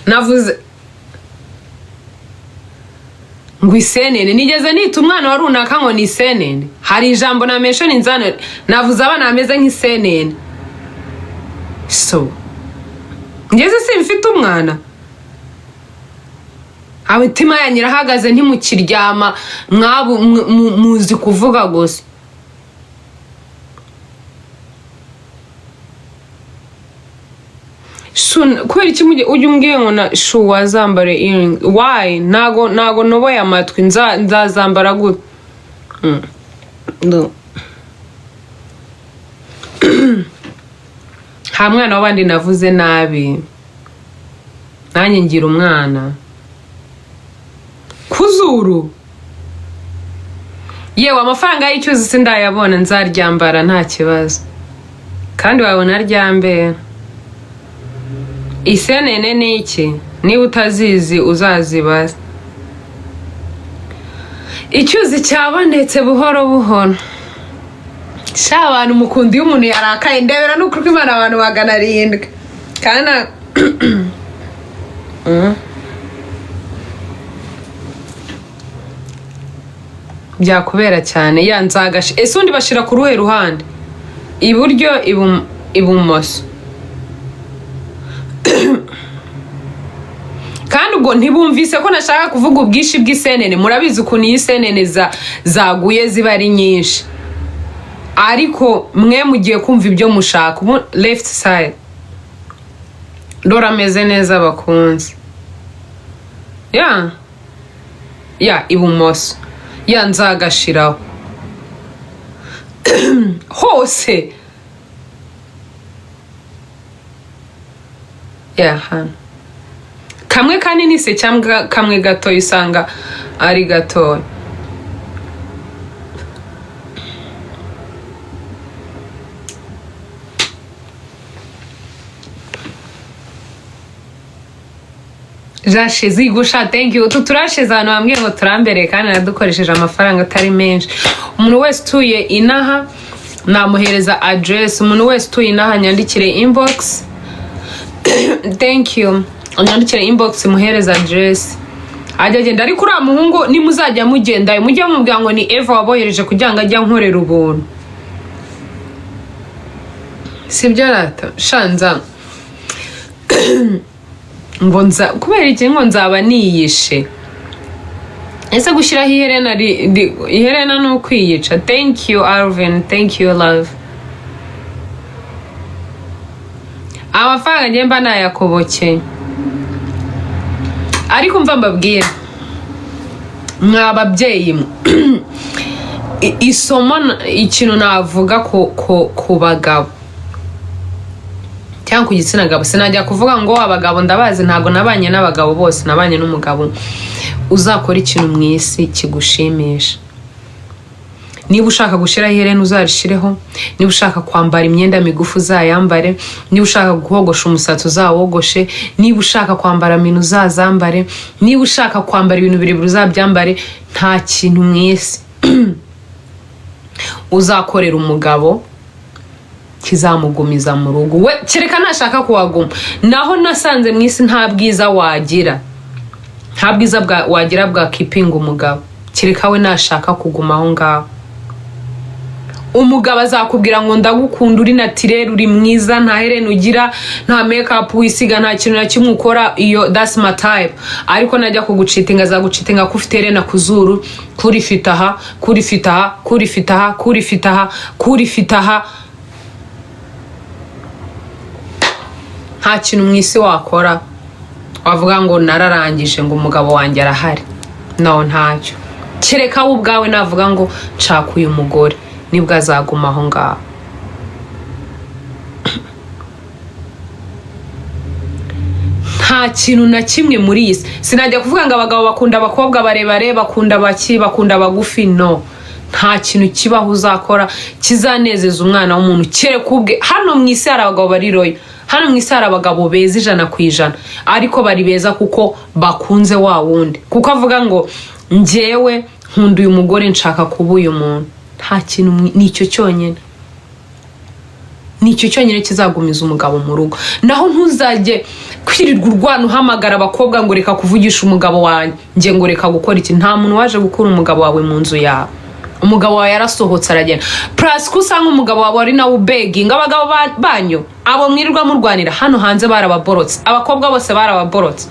navuze ngo isenene, nigeze nita umwana wa runaka ngo ni isenene? Hari ijambo na mention nzano navuze abana bameze nk'isenene? So ngeze simfite umwana, imitima yanyu irahagaze, ntimukiryama, mwabu muzi kuvuga gusa. Kubera iki ujya umbwiye ngo na shu wazambara earring? Why? Ntago noboye amatwi, nzazambara gute? No. Nta mwana w'abandi navuze nabi, nanjye ngira umwana kuzuru. Yewe, amafaranga y'icyuzi sindayabona, nzaryambara nta kibazo, kandi wabona ryambera. Isenene ni iki? Niba utazizi uzazibaza. Icyuzi cyabonetse buhoro buhoro. Sha, abantu mukunda iyo umuntu yarakaye. Ndebera n'ukuri kw'Imana, abantu 700 kandi byakubera cyane ya nzagashe. Ese undi bashira ku ruhe ruhande? Iburyo, ibumoso? Kandi ubwo ntibumvise ko nashaka kuvuga ubwinshi bw'isenene. Murabizi ukuntu iyo isenene zaguye ziba ari nyinshi, ariko mwe mugiye kumva ibyo mushaka. Ubu left side dore ameze neza, bakunze ya ibumoso ya nzagashiraho hose ya hano. Kandi Kamwe kanini se cyangwa kamwe gatoya? Usanga ari gatoya. Jashe zigusha, thank you. Utu turashize, ahantu bambwiye ngo turambere, kandi nadukoresheje amafaranga atari menshi. Umuntu wese utuye inaha namuhereza address. Umuntu wese utuye inaha nyandikire inbox. Thank you. Nyandikire inbox muhereza address, ajya agenda. Ariko uriya muhungu nimuzajya mugenda, mujye mubwira ngo ni Eva wabohereje kugira ngo ajye ankorera ubuntu. Sibyo rata? Shanza ngo nza kubera iki? Ngo nzaba niyishe. Ese gushyiraho iherena iherena ni ukwiyica? Thank you, Alvin. Thank you, love. Amafaranga ngiye mba nayakobokeye. Ariko mva mbabwira, mwa babyeyi mwe, isomo ikintu navuga ku bagabo cyangwa ku gitsina gabo, sinajya kuvuga ngo abagabo ndabazi, ntabwo nabanye n'abagabo bose, nabanye n'umugabo. Uzakora ikintu mu isi kigushimisha. Niba ushaka gushyiraho iherena, uzarishireho. Niba ushaka kwambara imyenda migufi, uzayambare. Niba ushaka kogosha umusatsi, uzawogoshe. Niba ushaka kwambara mini, uzazambare. Niba ushaka kwambara ibintu birebire, uzabyambare. Nta kintu mu isi uzakorera umugabo kizamugumiza mu rugo we, kereka nashaka kuhaguma. Naho nasanze mu isi nta bwiza wagira, nta bwiza wagira bwa keepinga umugabo, kereka we nashaka kuguma aho ngaho. Umugabo azakubwira ngo ndagukunda uri naturel, uri mwiza, nta herena ugira, nta makeup wisiga, nta kintu na kimwe ukora, iyo that's my type. Ariko najya kugucheatinga, azagucheatinga ko ufite herena ku zuru, kurifite aha, kurifite aha, kurifite aha, kurifite aha, kurifite aha. Nta kintu mu isi wakora wavuga ngo nararangije, ngo umugabo wanjye arahari. No, ntacyo, kereka wowe ubwawe navuga ngo nshaka uyu mugore, nibwo azaguma aho ngaho. Nta kintu na kimwe muri iyi si. Sinajya kuvuga ngo abagabo bakunda abakobwa barebare, bakunda baki, bakunda abagufi. No, nta kintu kibaho uzakora kizanezeza umwana w'umuntu, kereka ubwe. Hano mu isi hari abagabo bari loyal, hano mu isi hari abagabo beza 100%, ariko bari beza kuko bakunze wa wundi, kuko avuga ngo njyewe nkunda uyu mugore, nshaka kuba uyu muntu. Nta kintu nicyo cyonyine, nicyo cyonyine kizagumiza umugabo mu rugo. Naho ntuzajye kwirirwa urwana uhamagara abakobwa ngo reka kuvugisha umugabo wanjye, ngo reka gukora iki. Nta muntu waje gukura umugabo wawe mu nzu yawe. Umugabo wawe yarasohotse aragenda. Plus ko usanga umugabo wawe ari nawe ubeginga abagabo banyu. Abo mwirirwa murwanira hano hanze barababorotse, abakobwa bose barababorotse.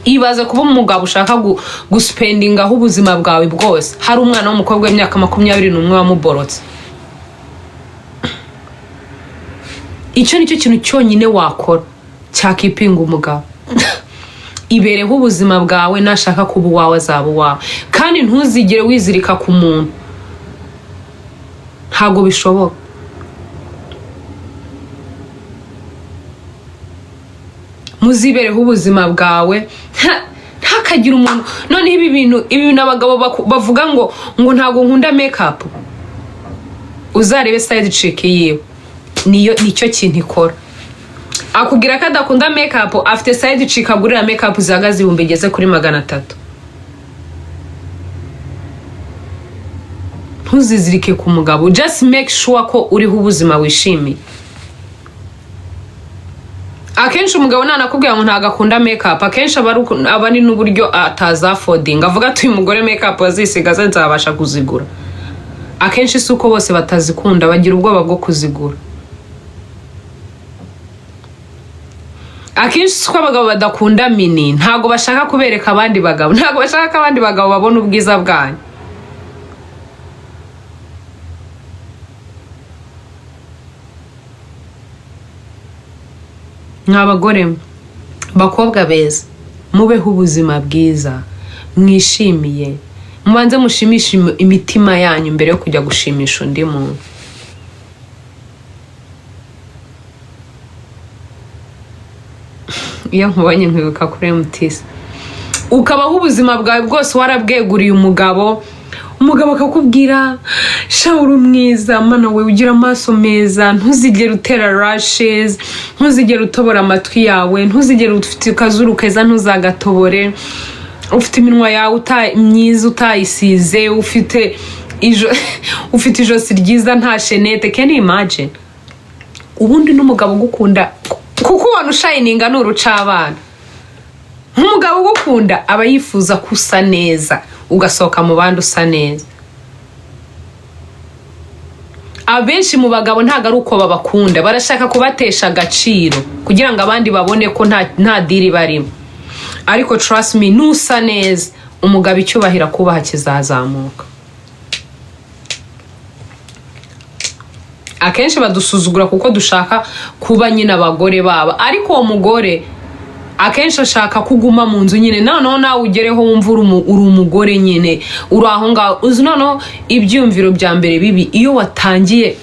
Ibaze kuba umugabo ushaka guspendingaho ubuzima bwawe bwose, hari umwana w'umukobwa w'imyaka 21 wamuborotse. Icyo nicyo kintu cyonyine wakora cyakeepinga umugabo. Ibereho ubuzima bwawe, nashaka kuba uwawe azaba uwawe, kandi ntuzigere wizirika ku muntu, ntabwo bishoboka. Muzibereho ubuzima bwawe, ntihakagire umuntu. Noneho ibi bintu abagabo bavuga ngo ntabwo nkunda makeup, uzarebe side chick yiwe, niyo nicyo kintu ikora. Akubwira ko adakunda makeup, afite side chick agurira makeup zihagaze ibihumbi bigeze kuri 300. Ntuzizirike ku mugabo, just make sure ko uriho ubuzima wishimiye. Akenshi umugabo nanakubwira ngo ntabwo akunda makeup, akenshi aba ari n'uburyo atazaffordinga, avuga ati uyu mugore makeup azisiga ze nzabasha kuzigura. Akenshi si uko bose batazikunda, bagira ubwoba bwo kuzigura. Akenshi si uko abagabo badakunda mini, ntabwo bashaka kubereka abandi bagabo, ntabwo bashaka ko abandi bagabo babona ubwiza bwanyu. Mwa bagore mwe, bakobwa beza, mubeho ubuzima bwiza mwishimiye. Mubanze mushimishe imitima yanyu mbere yo kujya gushimisha undi muntu. Iyo nkubonye nkwibuka kuri MTC. Ukabaho ubuzima bwawe bwose warabweguriye umugabo, umugabo akakubwira: "Sha, uri mwiza, mana we, ugira amaso meza, ntuzigere utera lashes, ntuzigere utobora amatwi yawe, ntuzigere, ufite akazuru keza, ntuzagatobore, ufite iminwa yawe myiza utayisize, ufite ijosi ryiza nta chaînette." Can you imagine? Ubundi n'umugabo ugukunda, kuko ubona ushininga ni urucabana. Nk'umugabo ugukunda aba yifuza ko usa neza, ugasohoka mu bandi usa neza. Abenshi mu bagabo ntabwo ari uko babakunda, barashaka kubatesha agaciro kugira ngo abandi babone ko nta deal barimo. Ariko trust me, nusa neza, umugabo icyubahiro akubaha kizazamuka. Akenshi badusuzugura kuko dushaka kuba nyine abagore babo, ariko uwo mugore akenshi ashaka ko uguma mu nzu nyine, noneho nawe ugereho wumva uri umugore nyine, uri aho ngaho. Uzi noneho ibyiyumviro bya mbere bibi, iyo watangiye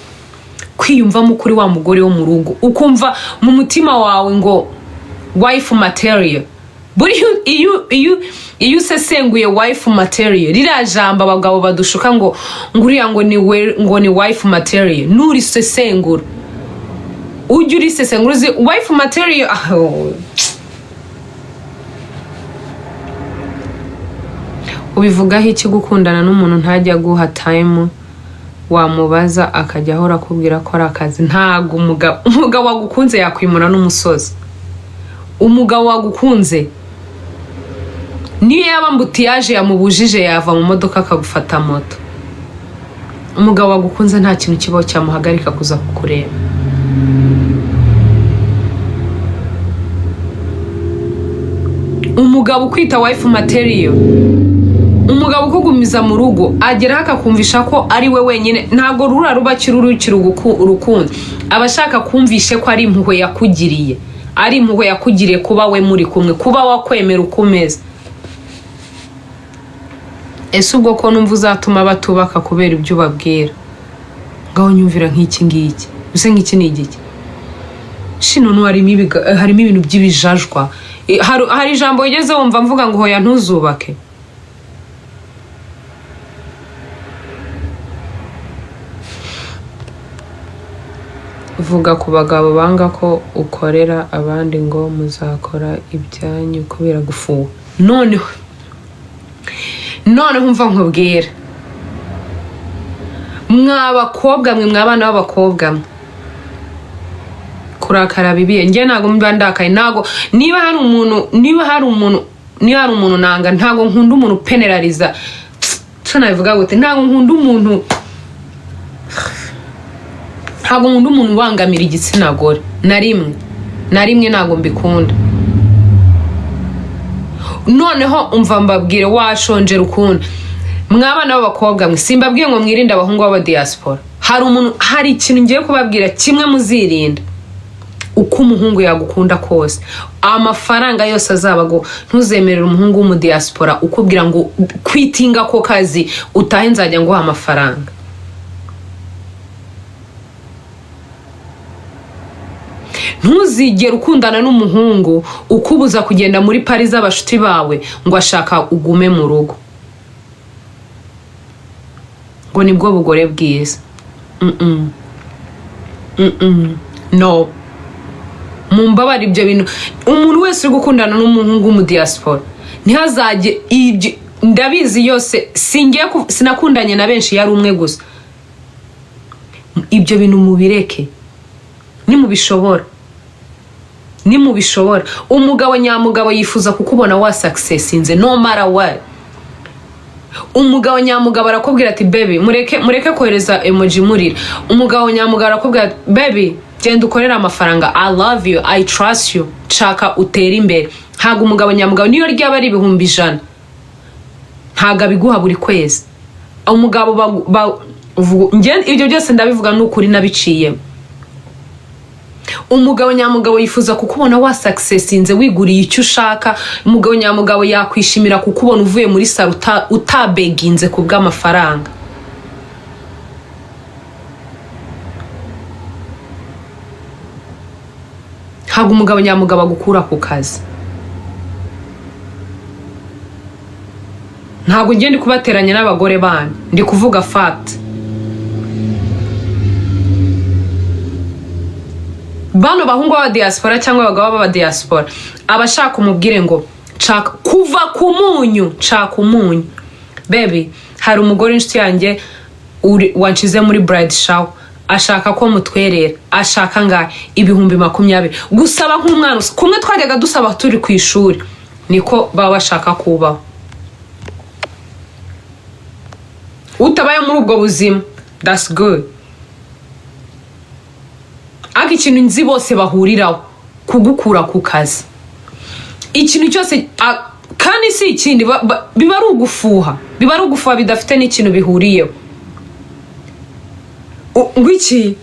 kwiyumvamo kuri wa mugore wo mu rugo, ukumva mu mutima wawe ngo wife material. Buriya iyo usesenguye wife material, ririya jambo abagabo badushuka ngo uriya ngo ni we, ngo ni wife material, nurisesengura, ujye urisesengura, uzi wife material, ah, oh. Ubivugaho iki gukundana n'umuntu ntajya aguha time, wamubaza akajya ahora akubwira ko ari akazi? Ntabwo umugabo wagukunze yakwimura n'umusozi. Umugabo wagukunze, niyo yaba embouteillage yamubujije, yava mu modoka akagufata moto. Umugabo wagukunze nta kintu kibaho cyamuhagarika kuza kukureba. Umugabo ukwita wife material, umugabo ukugumiza mu rugo, ageraho akakumvisha ko ari we wenyine. Ntabwo rura ruba kirurukira urukundo, aba ashaka kumvishe ko ari impuhwe yakugiriye, ari impuhwe yakugiriye kuba we muri kumwe, kuba wakwemera uko umeze. Ese ubwo ko numva uzatuma batubaka kubera ibyo ubabwira? Ngaho nyumvira nk'iki ngiki, ese nk'iki ni igiki? Shino no harimo ibintu by'ibijajwa. Hari ijambo wigeze wumva mvuga ngo hoya ntuzubake? Vuga ku bagabo banga ko ukorera abandi ngo muzakora ibyanyu kubera gufuha. Noneho umva nkubwira, mwa bakobwa mwe, mwa bana b'abakobwa mwe, kurakara bibiye. Njye ntabwo mba ndakaye, ntabwo. Niba hari umuntu nanga, ntabwo nkunda umuntu upenerariza. Se nabivuga gute? Ntabwo nkunda umuntu ubangamira igitsina gore, na rimwe na rimwe, ntabwo mbikunda. Noneho umva mbabwire, washonje rukunda, mwabana b'abakobwa mwe, simbabwiye ngo mwirinde abahungu b'abadiaspora. Hari ikintu ngiye kubabwira kimwe muzirinda: uko umuhungu yagukunda kose, amafaranga yose azaba aguha, ntuzemerere umuhungu w'umudiaspora ukubwira ngo quitinga ako kazi utahe, nzajya nguha amafaranga. Ntuzigere ukundana n'umuhungu ukubuza kugenda muri party z'abashuti bawe ngo ashaka ugume mu rugo, ngo nibwo bugore bwiza. Mm-mm. Mm-mm. No, mumbabare, ibyo bintu, umuntu wese uri gukundana n'umuhungu w'umudiaspora ntihazajye ibyo. Ndabizi yose, singiye sinakundanye na benshi, yari umwe gusa. Ibyo bintu mubireke nimubishobora, nimubishobora. Umugabo nyamugabo yifuza kukubona wasuccessinze no matter what. Umugabo nyamugabo arakubwira ati: "Baby, mureke, mureke kohereza emoji murira." Umugabo nyamugabo arakubwira ati: "Baby, genda ukorere amafaranga, I love you, I trust you, nshaka utere imbere." Ntabwo umugabo nyamugabo, niyo ryaba ari 100,000, ntabwo abiguha buri kwezi. Umugabo ibyo byose ndabivuga ni ukuri nabiciyemo. Umugabo nyamugabo yifuza kukubona wasuccessinze, wiguriye icyo ushaka. Umugabo nyamugabo yakwishimira kukubona uvuye muri salon utabeginze ku bw'amafaranga. Ntabwo umugabo nyamugabo agukura ku kazi. Ntabwo ngiye ndi kubateranya n'abagore banyu, ndi kuvuga fact. Bano bahungu b'abadiaspora cyangwa abagabo b'abadiaspora, abashaka umubwire ngo nshaka kuva ku munyu, nshaka umunyu. Baby, hari umugore inshuti yanjye wanshize muri bride shower, ashaka ko mutwerera, ashaka ngahe? 20,000. Gusaba nk'umwana kumwe twajyaga dusaba turi ku ishuri, niko baba bashaka kubaho. Utabaye muri ubwo buzima, that's good. Ariko ikintu nzi bose bahuriraho, kugukura ku kazi, ikintu cyose kandi si ikindi, biba ari ugufuha, biba ari ugufuha bidafite n'ikintu bihuriyeho. Ngo iki?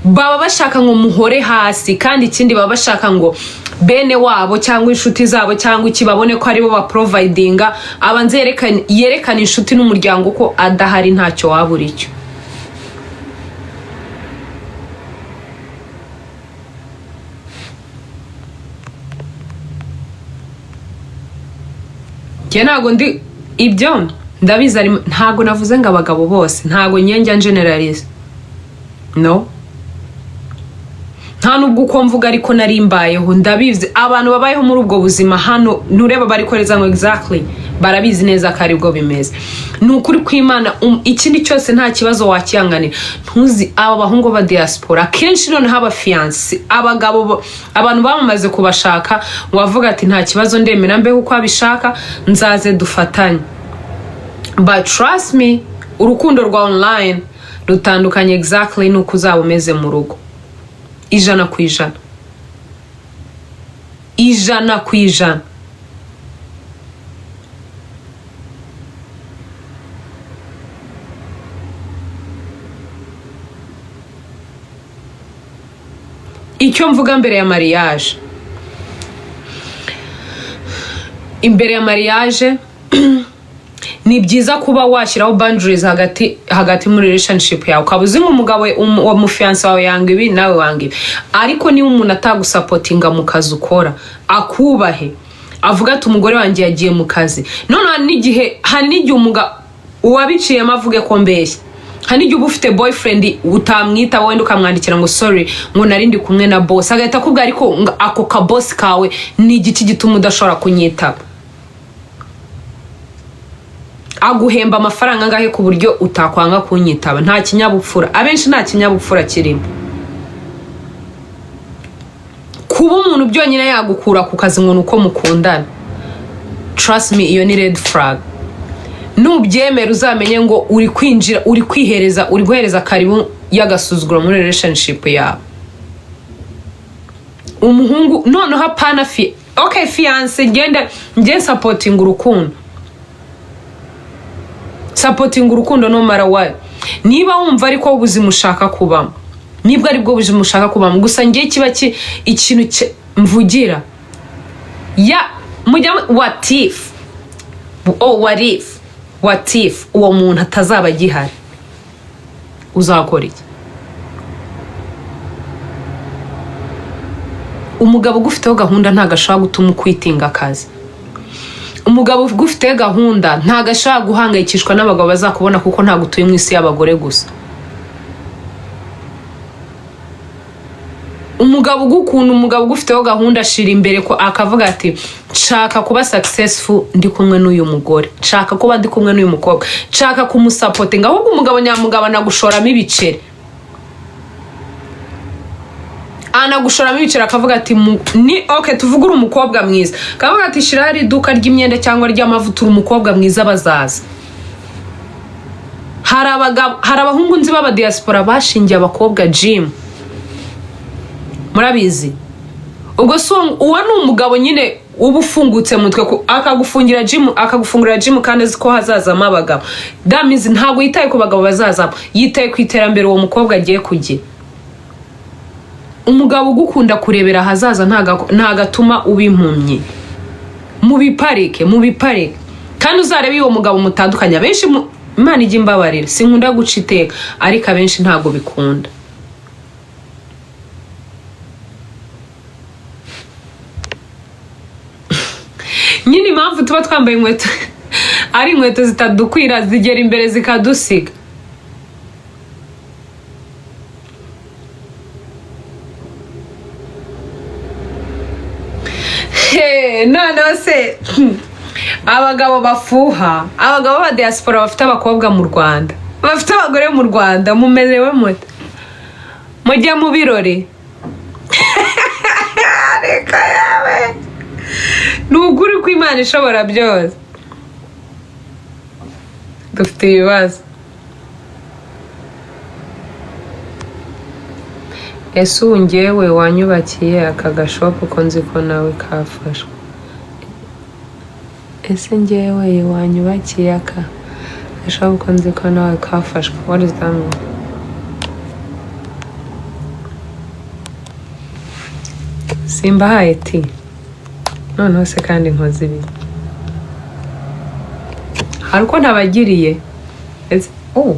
Baba bashaka ngo muhore hasi. Kandi ikindi, baba bashaka ngo bene wabo cyangwa inshuti zabo cyangwa iki babone ko aribo baprovidinga, abanze yerekane inshuti n'umuryango ko adahari ntacyo waba uri cyo. Njye ntabwo ndi ibyo, ndabizi ari ntabwo navuze ngo abagabo bose, ntabwo njya generalize, no. Nta nubwo uko mvuga ariko nari mbayeho, ndabizi. Abantu babayeho muri ubwo buzima hano ntureba bari koreza ngo exactly barabizi neza ko aribwo bimeze. Ni ukuri kw'Imana, ikindi cyose nta kibazo wakihanganira. Ntuzi aba bahungu ba diaspora kenshi noneho abafiancé, abagabo abantu bamamaze kubashaka, wavuga ati nta kibazo, ndemera mbeho uko abishaka, nzaze dufatanye. But trust me, urukundo rwa online rutandukanye exactly n'uko uzaba umeze mu rugo, 100%, 100%. Icyo mvuga mbere ya mariage, imbere ya mariage ni byiza kuba washyiraho boundaries hagati muri relationship yawe, ukaba uzi nk'umugabo wa mufiancé wawe yanga ibi, nawe wanga ibi. Ariko niba umuntu atagusupportinga mu kazi ukora, akubahe, avuga ati umugore wanjye yagiye mu kazi. None hari n'igihe uwabiciyemo avuge ko mbeshya. Hari n'igihe uba ufite boyfriend utamwita, wenda ukamwandikira ngo sorry, ngo nari ndi kumwe na boss, agahita akubwira ariko ngo ako ka boss kawe ni igiki gituma udashobora kunyitaba? Aguhemba amafaranga angahe ku buryo utakwanga kunyitaba? Nta kinyabupfura, abenshi nta kinyabupfura kirimo. Kuba umuntu byonyine yagukura ku kazi ngo ni uko mukundana, trust me, iyo ni red flag. Nubyemera uzamenye ngo uri kwinjira, uri kwihereza, uri guhereza karibu y'agasuzuguro muri relationship yawe. Umuhungu noneho, apana fi okay fiance, ngende njye supporting urukundo, supporting urukundo no matter what. Niba wumva ariko ubuzima ushaka kubamo, nibwo aribwo buzima ushaka kubamo. Gusa ngiye kiba ikintu mvugira ya mujya what if, oh what if, what if uwo muntu atazaba agihari, uzakora iki? Umugabo ugufiteho gahunda ntabwo ashobora gutuma uquittinga akazi. Umugabo ugufiteho gahunda ntabwo ashobora guhangayikishwa n'abagabo bazakubona, kuko ntabwo utuye mu isi y'abagore gusa. Umugabo ugukunda, umugabo ugufiteho gahunda, ashira imbere ko akavuga ati nshaka kuba successful ndi kumwe n'uyu mugore, nshaka kuba ndi kumwe n'uyu mukobwa, nshaka kumusupportinga. Ahubwo umugabo nyamugabo anagushoramo ibiceri, anagushoramo ibiceri, akavuga ati ni okay, tuvuge uri umukobwa mwiza, akavuga ati shira hari iduka ry'imyenda cyangwa ry'amavuta, uri umukobwa mwiza, bazaza. Hari abagabo, hari abahungu nzi b'abadiaspora bashingiye abakobwa gym, murabizi. Ubwo si uwo ni umugabo nyine uba ufungutse mutwe, akagufungira gym, akagufungurira gym kandi azi ko hazazamo abagabo. That means ntabwo yitaye ku bagabo bazazamo, yitaye ku iterambere uwo mukobwa agiye kugira. Umugabo ugukunda kurebera ahazaza ntago atuma uba impumyi. Mu biparike, mu biparike. Kandi uzarebe uwo mugabo mutandukanye, abenshi Imana ijya imbabarira, sinkunda guca iteka, ariko abenshi ntabwo bikunda. Nyine impamvu tuba twambaye inkweto ari inkweto zitadukwira, zigera imbere zikadusiga. He, noneho se abagabo bafuha, abagabo ba diaspora bafite abakobwa mu Rwanda, bafite abagore mu Rwanda, mumerewe mute? Mujya mu birori? Reka yawe, ni ukuri ko Imana ishobora byose, dufite ibibazo. Ese ubu ngewe wanyubakiye aka gashopu ko nzi ko nawe kafashwe? Ese ngewe wanyubakiye aka gashopu ko nzi ko nawe kafashwe? What is that mean? Simbahaye ti noneho se kandi nkoze ibi, hari uko ntabagiriye. Oh,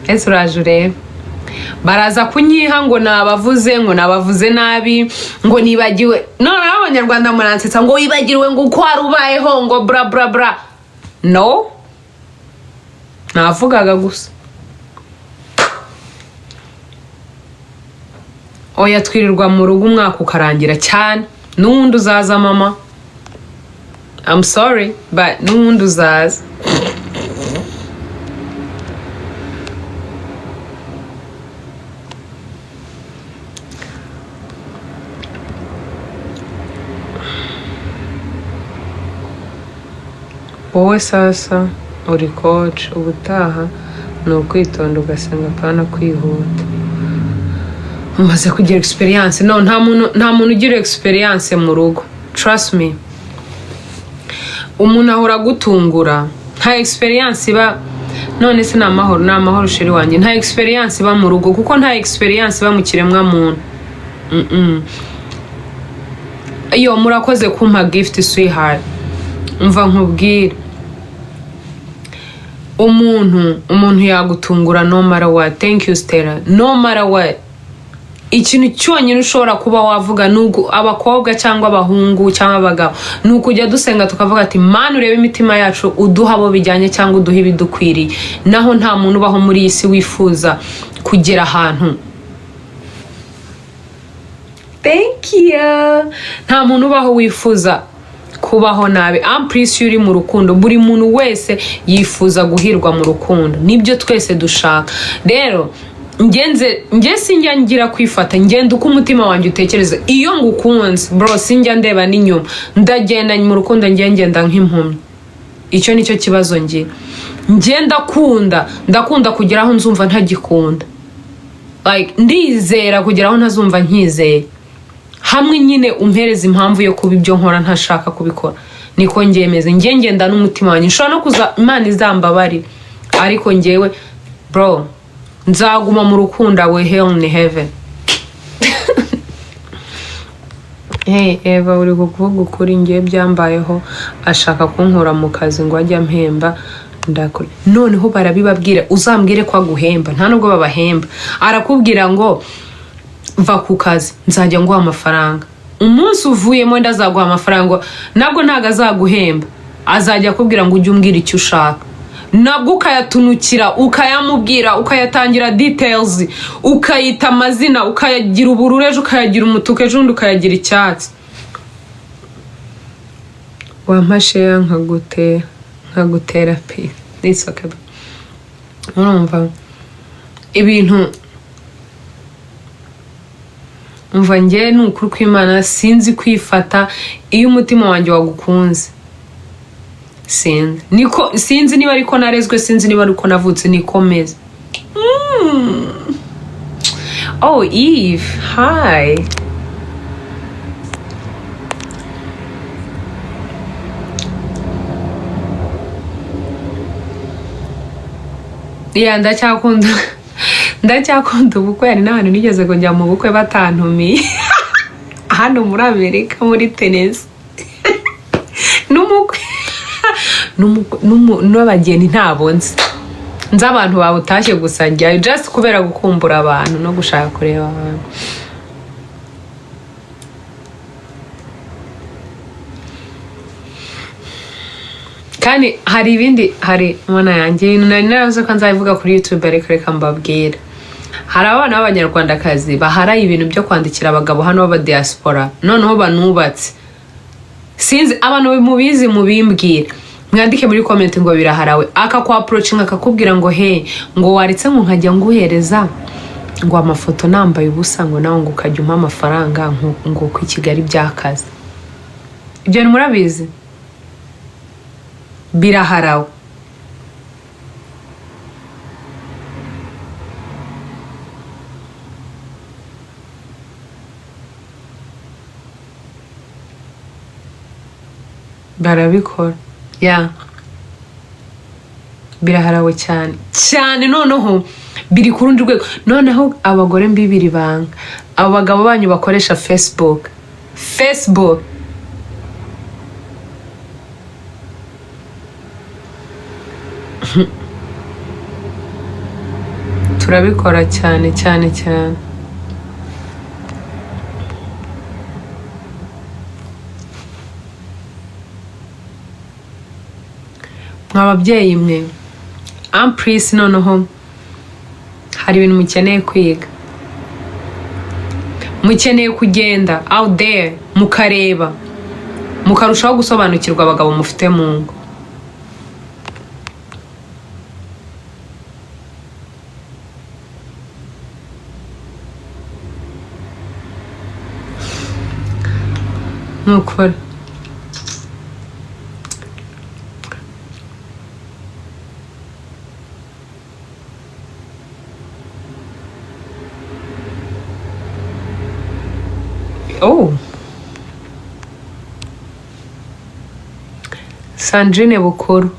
ese uraje urebe, baraza kunyiha ngo nabavuze, ngo nabavuze nabi, ngo nibagiwe. Noneho Abanyarwanda muransetsa, ngo wibagiriwe, ngo uko wari ubayeho, ngo bra bra bra. No navugaga gusa. Oya, twirirwa mu rugo umwaka ukarangira cyane. N'uwundi uzaza mama, I'm sorry, but n'uwundi uzaza. Wowe sasa uri coach, ubutaha ni ukwitonda ugasenga, apana kwihuta. Umaze kugira experience. No, nta muntu ugira experience mu rugo, trust me. Umuntu ahora agutungura, nta experience iba. None se ni amahoro? Ni amahoro, chéri wanjye. Nta experience iba mu rugo, kuko nta experience iba mu kiremwa muntu. Iyo murakoze kumpa gift, sweetheart. Umva nkubwire, umuntu yagutungura no matter what. Thank you, Stella. No matter what, ikintu cyonyine ushobora kuba wavuga ni abakobwa cyangwa abahungu cyangwa abagabo, ni ukujya dusenga tukavuga ati: "Mana, urebe imitima yacu, uduha abo bijyanye cyangwa uduha ibidukwiriye." Naho nta muntu ubaho muri iyi si wifuza kugera ahantu. Thank you. Nta muntu ubaho wifuza kubaho nabi. Ampurisi, iyo uri mu rukundo, buri muntu wese yifuza guhirwa mu rukundo, nibyo twese dushaka. Rero ngenze, nge sinjya ngira kwifata, ngenda uko umutima wanjye utekereza. Iyo ngukunze bro, sinjya ndeba n'inyuma, ndagenda mu rukundo, ngiye ngenda nk'impumyi. Icyo nicyo kibazo ngira. Nge ndakunda, ndakunda kugera aho nzumva ntagikunda. Like, ndizera kugera aho ntazumva nkizeye. Hamwe nyine umpereza impamvu yo kuba ibyo nkora ntashaka kubikora, niko ngemeze. Nge ngenda n'umutima wanjye. Nshobora no kuza, Imana izambabarire, ariko ngewe bro, nzaguma mu rukundo we, hell ni heaven. Hey Eva, uri kuvuga ukuri. Ngewe byambayeho, ashaka kunkura mu kazi ngo ajye ampemba, ndakora. Noneho barabibabwira, uzambwire ko aguhemba. Nta nubwo babahemba. Arakubwira ngo va ku kazi nzajya nguha amafaranga. Umunsi uvuyemo wenda azaguha amafaranga, nabwo ntabwo azaguhemba. Azajya akubwira ngo ujye umbwira icyo ushaka, nabwo ukayatunukira, ukayamubwira, ukayatangira details, ukayita amazina, ukayagira ubururu ejo, ukayagira umutuku ejo, undi ukayagira icyatsi. Wampa share nkagutera pe. It's okay. Urumva ibintu, umva, njye ni ukuri kw'Imana sinzi kwifata. Iyo umutima wanjye wagukunze, sinzi, niko, sinzi niba ariko narezwe, sinzi niba ariko navutse, niko meze. Oh Eve, hi. Yeah, ndacyakunda ubukwe. Hari n'ahantu nigeze kujya mu bukwe batantumiye, hano muri Amerika, muri Tennessee. N'umukwe n'abageni ntabo nzi. Nzi abantu bawutashye gusa, njyayo just kubera gukumbura abantu no gushaka kureba abantu. Kandi hari ibindi, hari mana yanjye, ibintu nari naravuze ko nzabivuga kuri YouTube, ariko reka mbabwire. Hari abana b'Abanyarwandakazi baharaye ibintu byo kwandikira abagabo hano b'abadiaspora, noneho banubatse. Sinzi abantu mubizi, mubimbwire, mwandike muri comment ngo biraharawe. Akakwapproachinga, akakubwira ngo he, ngo waretse ngo nkajya nguhereza ngo amafoto nambaye ubusa, ngo nawe ngo ukajya umpa amafaranga, ngo ku i Kigali byakaze. Ibyo bintu murabizi, biraharawe. Barabikora ya, biraharawe cyane cyane. Noneho biri ku rundi rwego. Noneho abagore mbibiri banga abo bagabo banyu bakoresha Facebook, Facebook. Turabikora cyane cyane cyane. Mwa babyeyi mwe, ampurisi, noneho hari ibintu mukeneye kwiga. Mukeneye kugenda out there mukareba, mukarushaho gusobanukirwa abagabo mufite mu ngo. Ni ukuri. Oh, Sandrine Bukuru,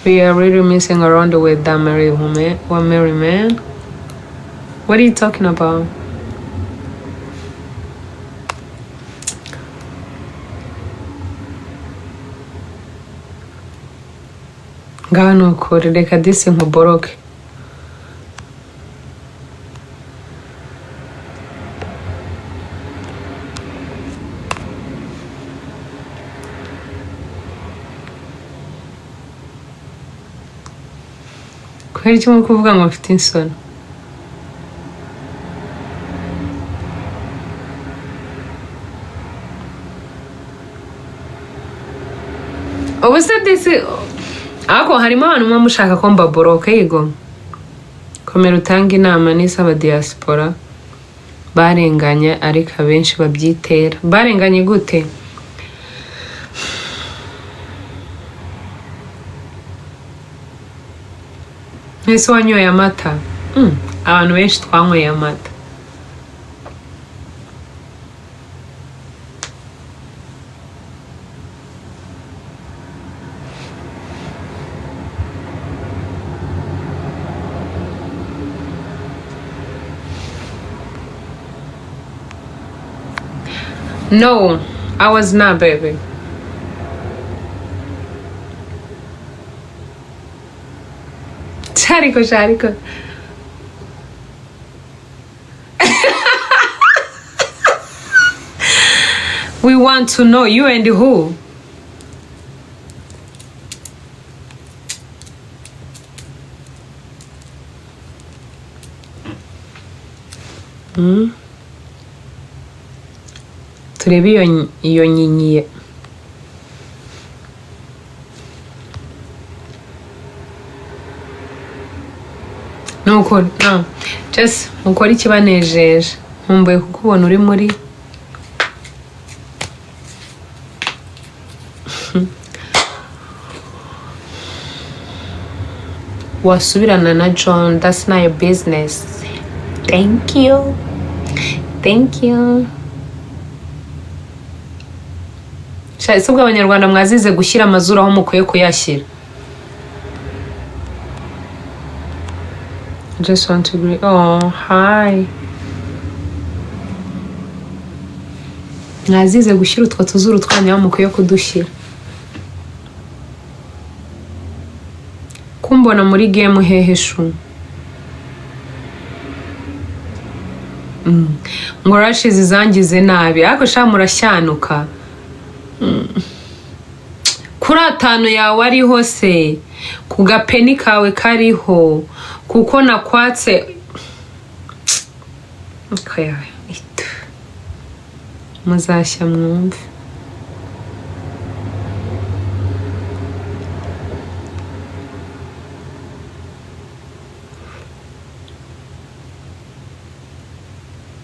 we are really messing around with that married woman or married man. What are you talking about? Ngaho ni ukuri, reka disi nkuboroke. Kubera icyo muri kuvuga ngo mfite insoni? Ubu se disi, ariko harimo abantu muba mushaka ko mbaboroke. Yego, komera utange inama n'isaba diaspora barenganye, ariko abenshi babyitera. Barenganye gute? Ese wanyoye amata? Abantu benshi twanyweye amata. No, I was not, baby. Ariko sha, ariko we want to know you and who. Turebe iyo nyinyiye. Nuko no just mukore ikibanejeje. Nkumbuye kukubona uri muri wasubirana na John. That's not your business. Thank you, thank you. Sha, ese ubwo Abanyarwanda mwazize gushyira amazuru aho mukwiye kuyashyira? I just want to greet. Oh, hi. Mwazize gushyira utwo tuzuru twanyu aho mukwiye kudushyira. Kumbona muri game hehe shu? Ngo rashizi zangize nabi, ariko sha murashyanuka. Kuri atanu yawe ariho se, ku gapeni kawe kariho, kuko nakwatse. Muzashya mwumve.